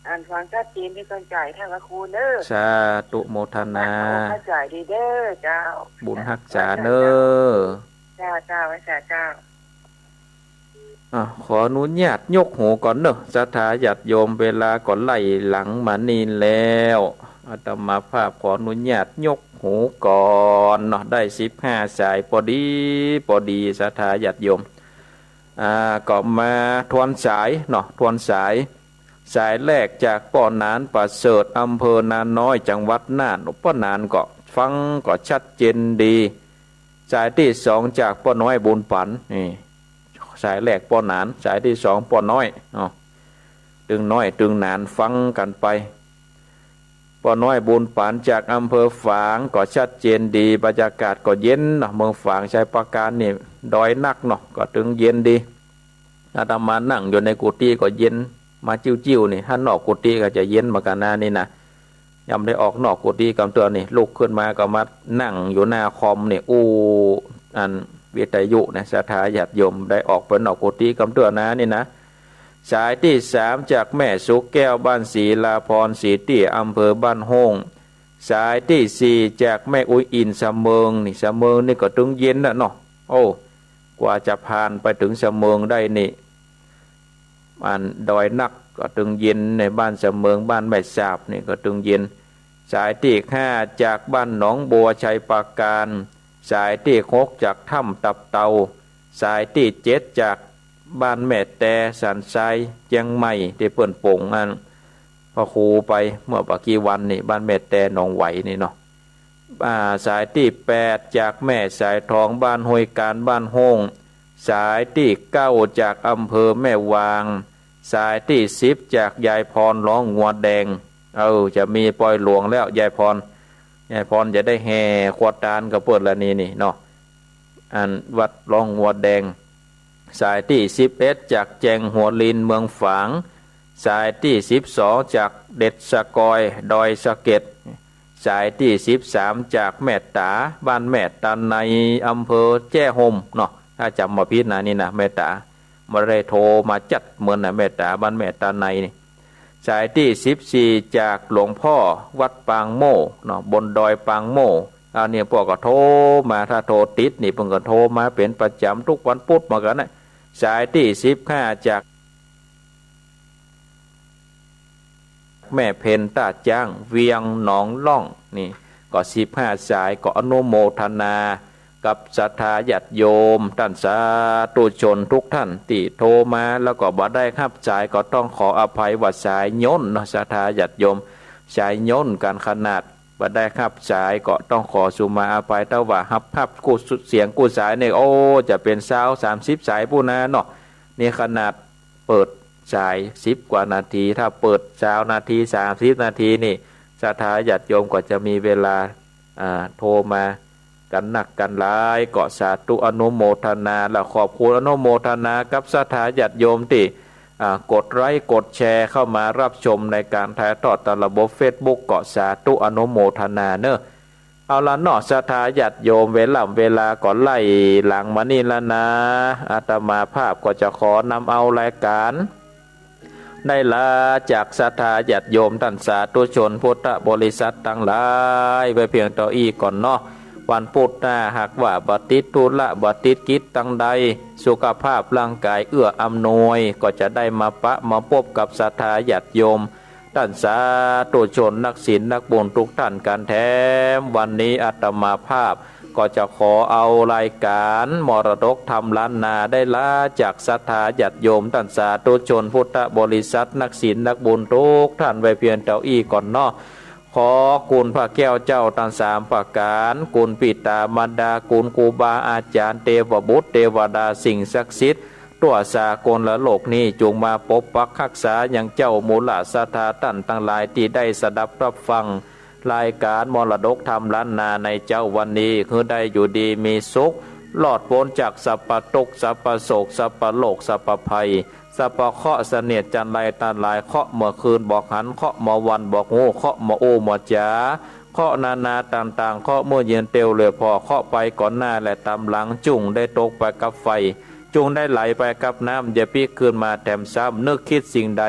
อันฟังชัดเจนดีกว่าจ๋าย ท่านพระครูเน้อ สาธุโมทนา ขอบคุณจ๋ายดีเด้อ เจ้า บุญฮักษาเน้อ เจ้า เจ้า ไหว้สาเจ้า อ่ะ ขออนุญาตยกหูก่อนเนาะ ศรัทธาญาติโยม เวลาก็ไล่หลังมานี่แล้ว อาตมาภาพขออนุญาตยกหูก่อนเนาะ ได้สิบห้าสาย ปอดี ปอดี ศรัทธาญาติโยม อ่า ก็มาทวนสายเนาะ ทวนสาย สายแรกจากป้อหนานประเสริฐ อำเภอนาน้อย จังหวัดน่าน ป้อหนานก็ฟังก็ชัดเจนดี สายตี้สองจากป้อน้อยบุญปัน นี่ สายแรกป้อหนาน สายตี้สองป้อน้อยเนาะ ตึงน้อยตึงหนานฟังกั๋นไป ป้อน้อยบุญปันจากอำเภอฝางก็ชัดเจนดี บรรยากาศก็เย็นเนาะ เมืองฝางชัยปราการนี่ดอยนักเนาะ ก็ตึงเย็นดี อาตมานั่งอยู่ในกุฏิก็เย็นมาจิ้วๆ นี่ ถ้านอกกุฏิก็จะเย็นเหมือนกั๋นนะนี่นะ ยังบ่ได้ออกนอกกุฏิกำเตื้อนี่ ลุกขึ้นมาก็มานั่งอยู่หน้าคอมนี่ อู้ อันวิทยุนะ ศรัทธาญาติโยม ได้ออกไปนอกกุฏิกำเตื้อนะนี่นะ สายตี้สามจากแม่สุแก้ว บ้านศรีลาพร ศรีตี้ อำเภอบ้านโฮ่ง สายตี้สี่จากแม่อุ๊ยอิน สะเมิง นี่ สะเมิงนี่ก็ตึงเย็นนะเนาะ โอ้ กว่าจะผ่านไปเถิงสะเมิงได้นี่ อันดอยนักก็ตึงเย็น ในบ้านสะเมิง บ้านแม่สาบนี่ก็ตึงเย็น สายตี้ห้าจากบ้านหนองบัว ชัยปราการ สายตี้หกจากถ้ำตับเตา สายตี้เจ็ดจากบ้านแม่แต สันทราย เจียงใหม่ ตี้เปิ้นป๋งอันพระครูไปเมื่อบ่ากี้วันนี่ บ้านแม่แตหนองไหวนี่เนาะ อ่า สายตี้แปดจากแม่สายทอง บ้านห้วยกาญ บ้านโฮ่ง สายตี้เก้าจากอำเภอแม่วาง สายตี้สิบจากยายพรร้องงัวแดง เออ จะมีปอยหลวงแล้ว ยายพร ยายพรจะได้แห่ขวัญตานกับเปิ้นละนี่นี่เนาะ อันวัดร้องงัวแดง สายตี้สิบเอ็ดจากแจงหัวลิน เมืองฝาง สายตี้สิบสองจากเด็ดสะกอย ดอยสะเก็ด สายตี้สิบสามจากแม่ต๋า บ้านแม่ต๋าใน อำเภอแจ้ห่มเนาะ ถ้าจ๋ำบ่ผิดนะนี่นะ แม่ต๋า บ่ได้โทรมาจั๊ดเหมือนนะ แม่ต๋า บ้านแม่ต๋าในนี่ สายตี้สิบสี่จากหลวงพ่อวัดปางโม่เนาะ บนดอยปางโม่ อันนี้ป้อก็โทรมา ถ้าโทรติดนี่เปิ้นก็โทรมาเป๋นประจ๋ำทุกวันปุ๊ดเหมือนกั๋นนะ สายตี้สิบห้าจาก แม่เพ็ญต้าจ๊าง เวียงหนองล่อง นี่ก็สิบห้าสาย ก็อนุโมทนากับศรัทธาญาติโยมต้านสาธุชนทุกท่านตี้โทรมา แล้วก็บ่ได้ฮับสาย ก็ต้องขออภัยว่าสายย่นเนาะ ศรัทธาญาติโยม สายย่นกั๋นขนาด บ่ได้ฮับสาย ก็ต้องขอสุมาอภัย ถ้าว่าฮับ ฮับกู้เสียงกู้สายนี่ โอ้ จะเป๋นซาวสามสิบสายปู้นนาเนาะ นี่ขนาด เปิดสายสิบกว่านาที ถ้าเปิดซาวนาที สามสิบนาทีนี่ ศรัทธาญาติโยมก็จะมีเวลา อ่า โทรมากั๋นนักกั๋นหลาย ก็สาธุอนุโมทนา และขอบคุณอนุโมทนากับศรัทธาญาติโยมตี้ อ่า กดไลก์กดแชร์เข้ามาฮับชมในก๋านถ่ายทอดตามระบบเฟซบุ๊ก ก็สาธุอนุโมทนาเนาะ เอาละเนาะ ศรัทธาญาติโยม เวล่ำเวลาก็ไล่หลังมานี่ละนา อาตมาภาพก็จะขอนำเอารายก๋าน ได้ลาจากศรัทธาญาติโยมต้านสาธุชนพุทธบริษัทตังหลายไว้เพียงเต้าอี้ก่อนเนาะ วันปุ๊ดหน้าหากว่าบ่ติดธุระบ่ติดกิจตังใด สุขภาพร่างก๋ายเอื้ออำนวย ก็จะได้มาปะมาปบกับศรัทธาญาติโยม ต้านสาธุชนนักศีลนักบุญทุกท่านกั๋นแถม วันนี้อาตมาภาพก็จะขอเอารายก๋านมรดกธรรมล้านนาได้ลาจากศรัทธาญาติโยมต้านสาธุชนพุทธบริษัทนักศีลนักบุญทุกท่านไว้เพียงเต้าอี้ก่อนเนาะ ขอคุณพระแก้วเจ้าตังสามประก๋าน คุณปิตามารดา คุณครูบาอาจ๋ารย์ เตวบุตรเตวดา สิ่งศักดิ์สิทธิ์ ทั่วสากลโลกนี้ จุ่งมาปกปักฮักษายังเจ้ามูลศรัทธาต้านตังหลายตี้ได้สดับฮับฟังรายก๋านมรดกธรรมล้านนาในเจ๊าวันนี้ หื้อได้อยู่ดีมีสุข รอดป๊นจากสัพพะตุ๊กข์ สัพพะโศก สัพพะโรค สัพพะภัย สัพพะเคราะห์เสนียดจัญไรตังหลาย เคราะห์เมื่อคืนบ่หัน เคราะห์เมื่อวันบ่ฮู้ เคราะห์เมื่ออู้เมื่อจ๋า เคราะห์นานาต่างๆ เคราะห์เมื่อยืนเตียวเลยผ่อ เคราะห์ไปก่อนหน้าและต๋ามหลัง จุ่งได้ตกไปกับไฟ จุ่งได้ไหลไปกับน้ำ อย่าปิ๊กคืนมาแถมซ้ำ นึกคิดสิ่งใด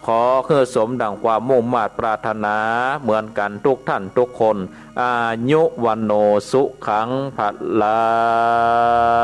ขอหื้อสมดั่งความมุ่งมาดปรารถนาเหมือนกั๋นทุกท่านทุกคน อายุ วัณโณ สุขัง พลัง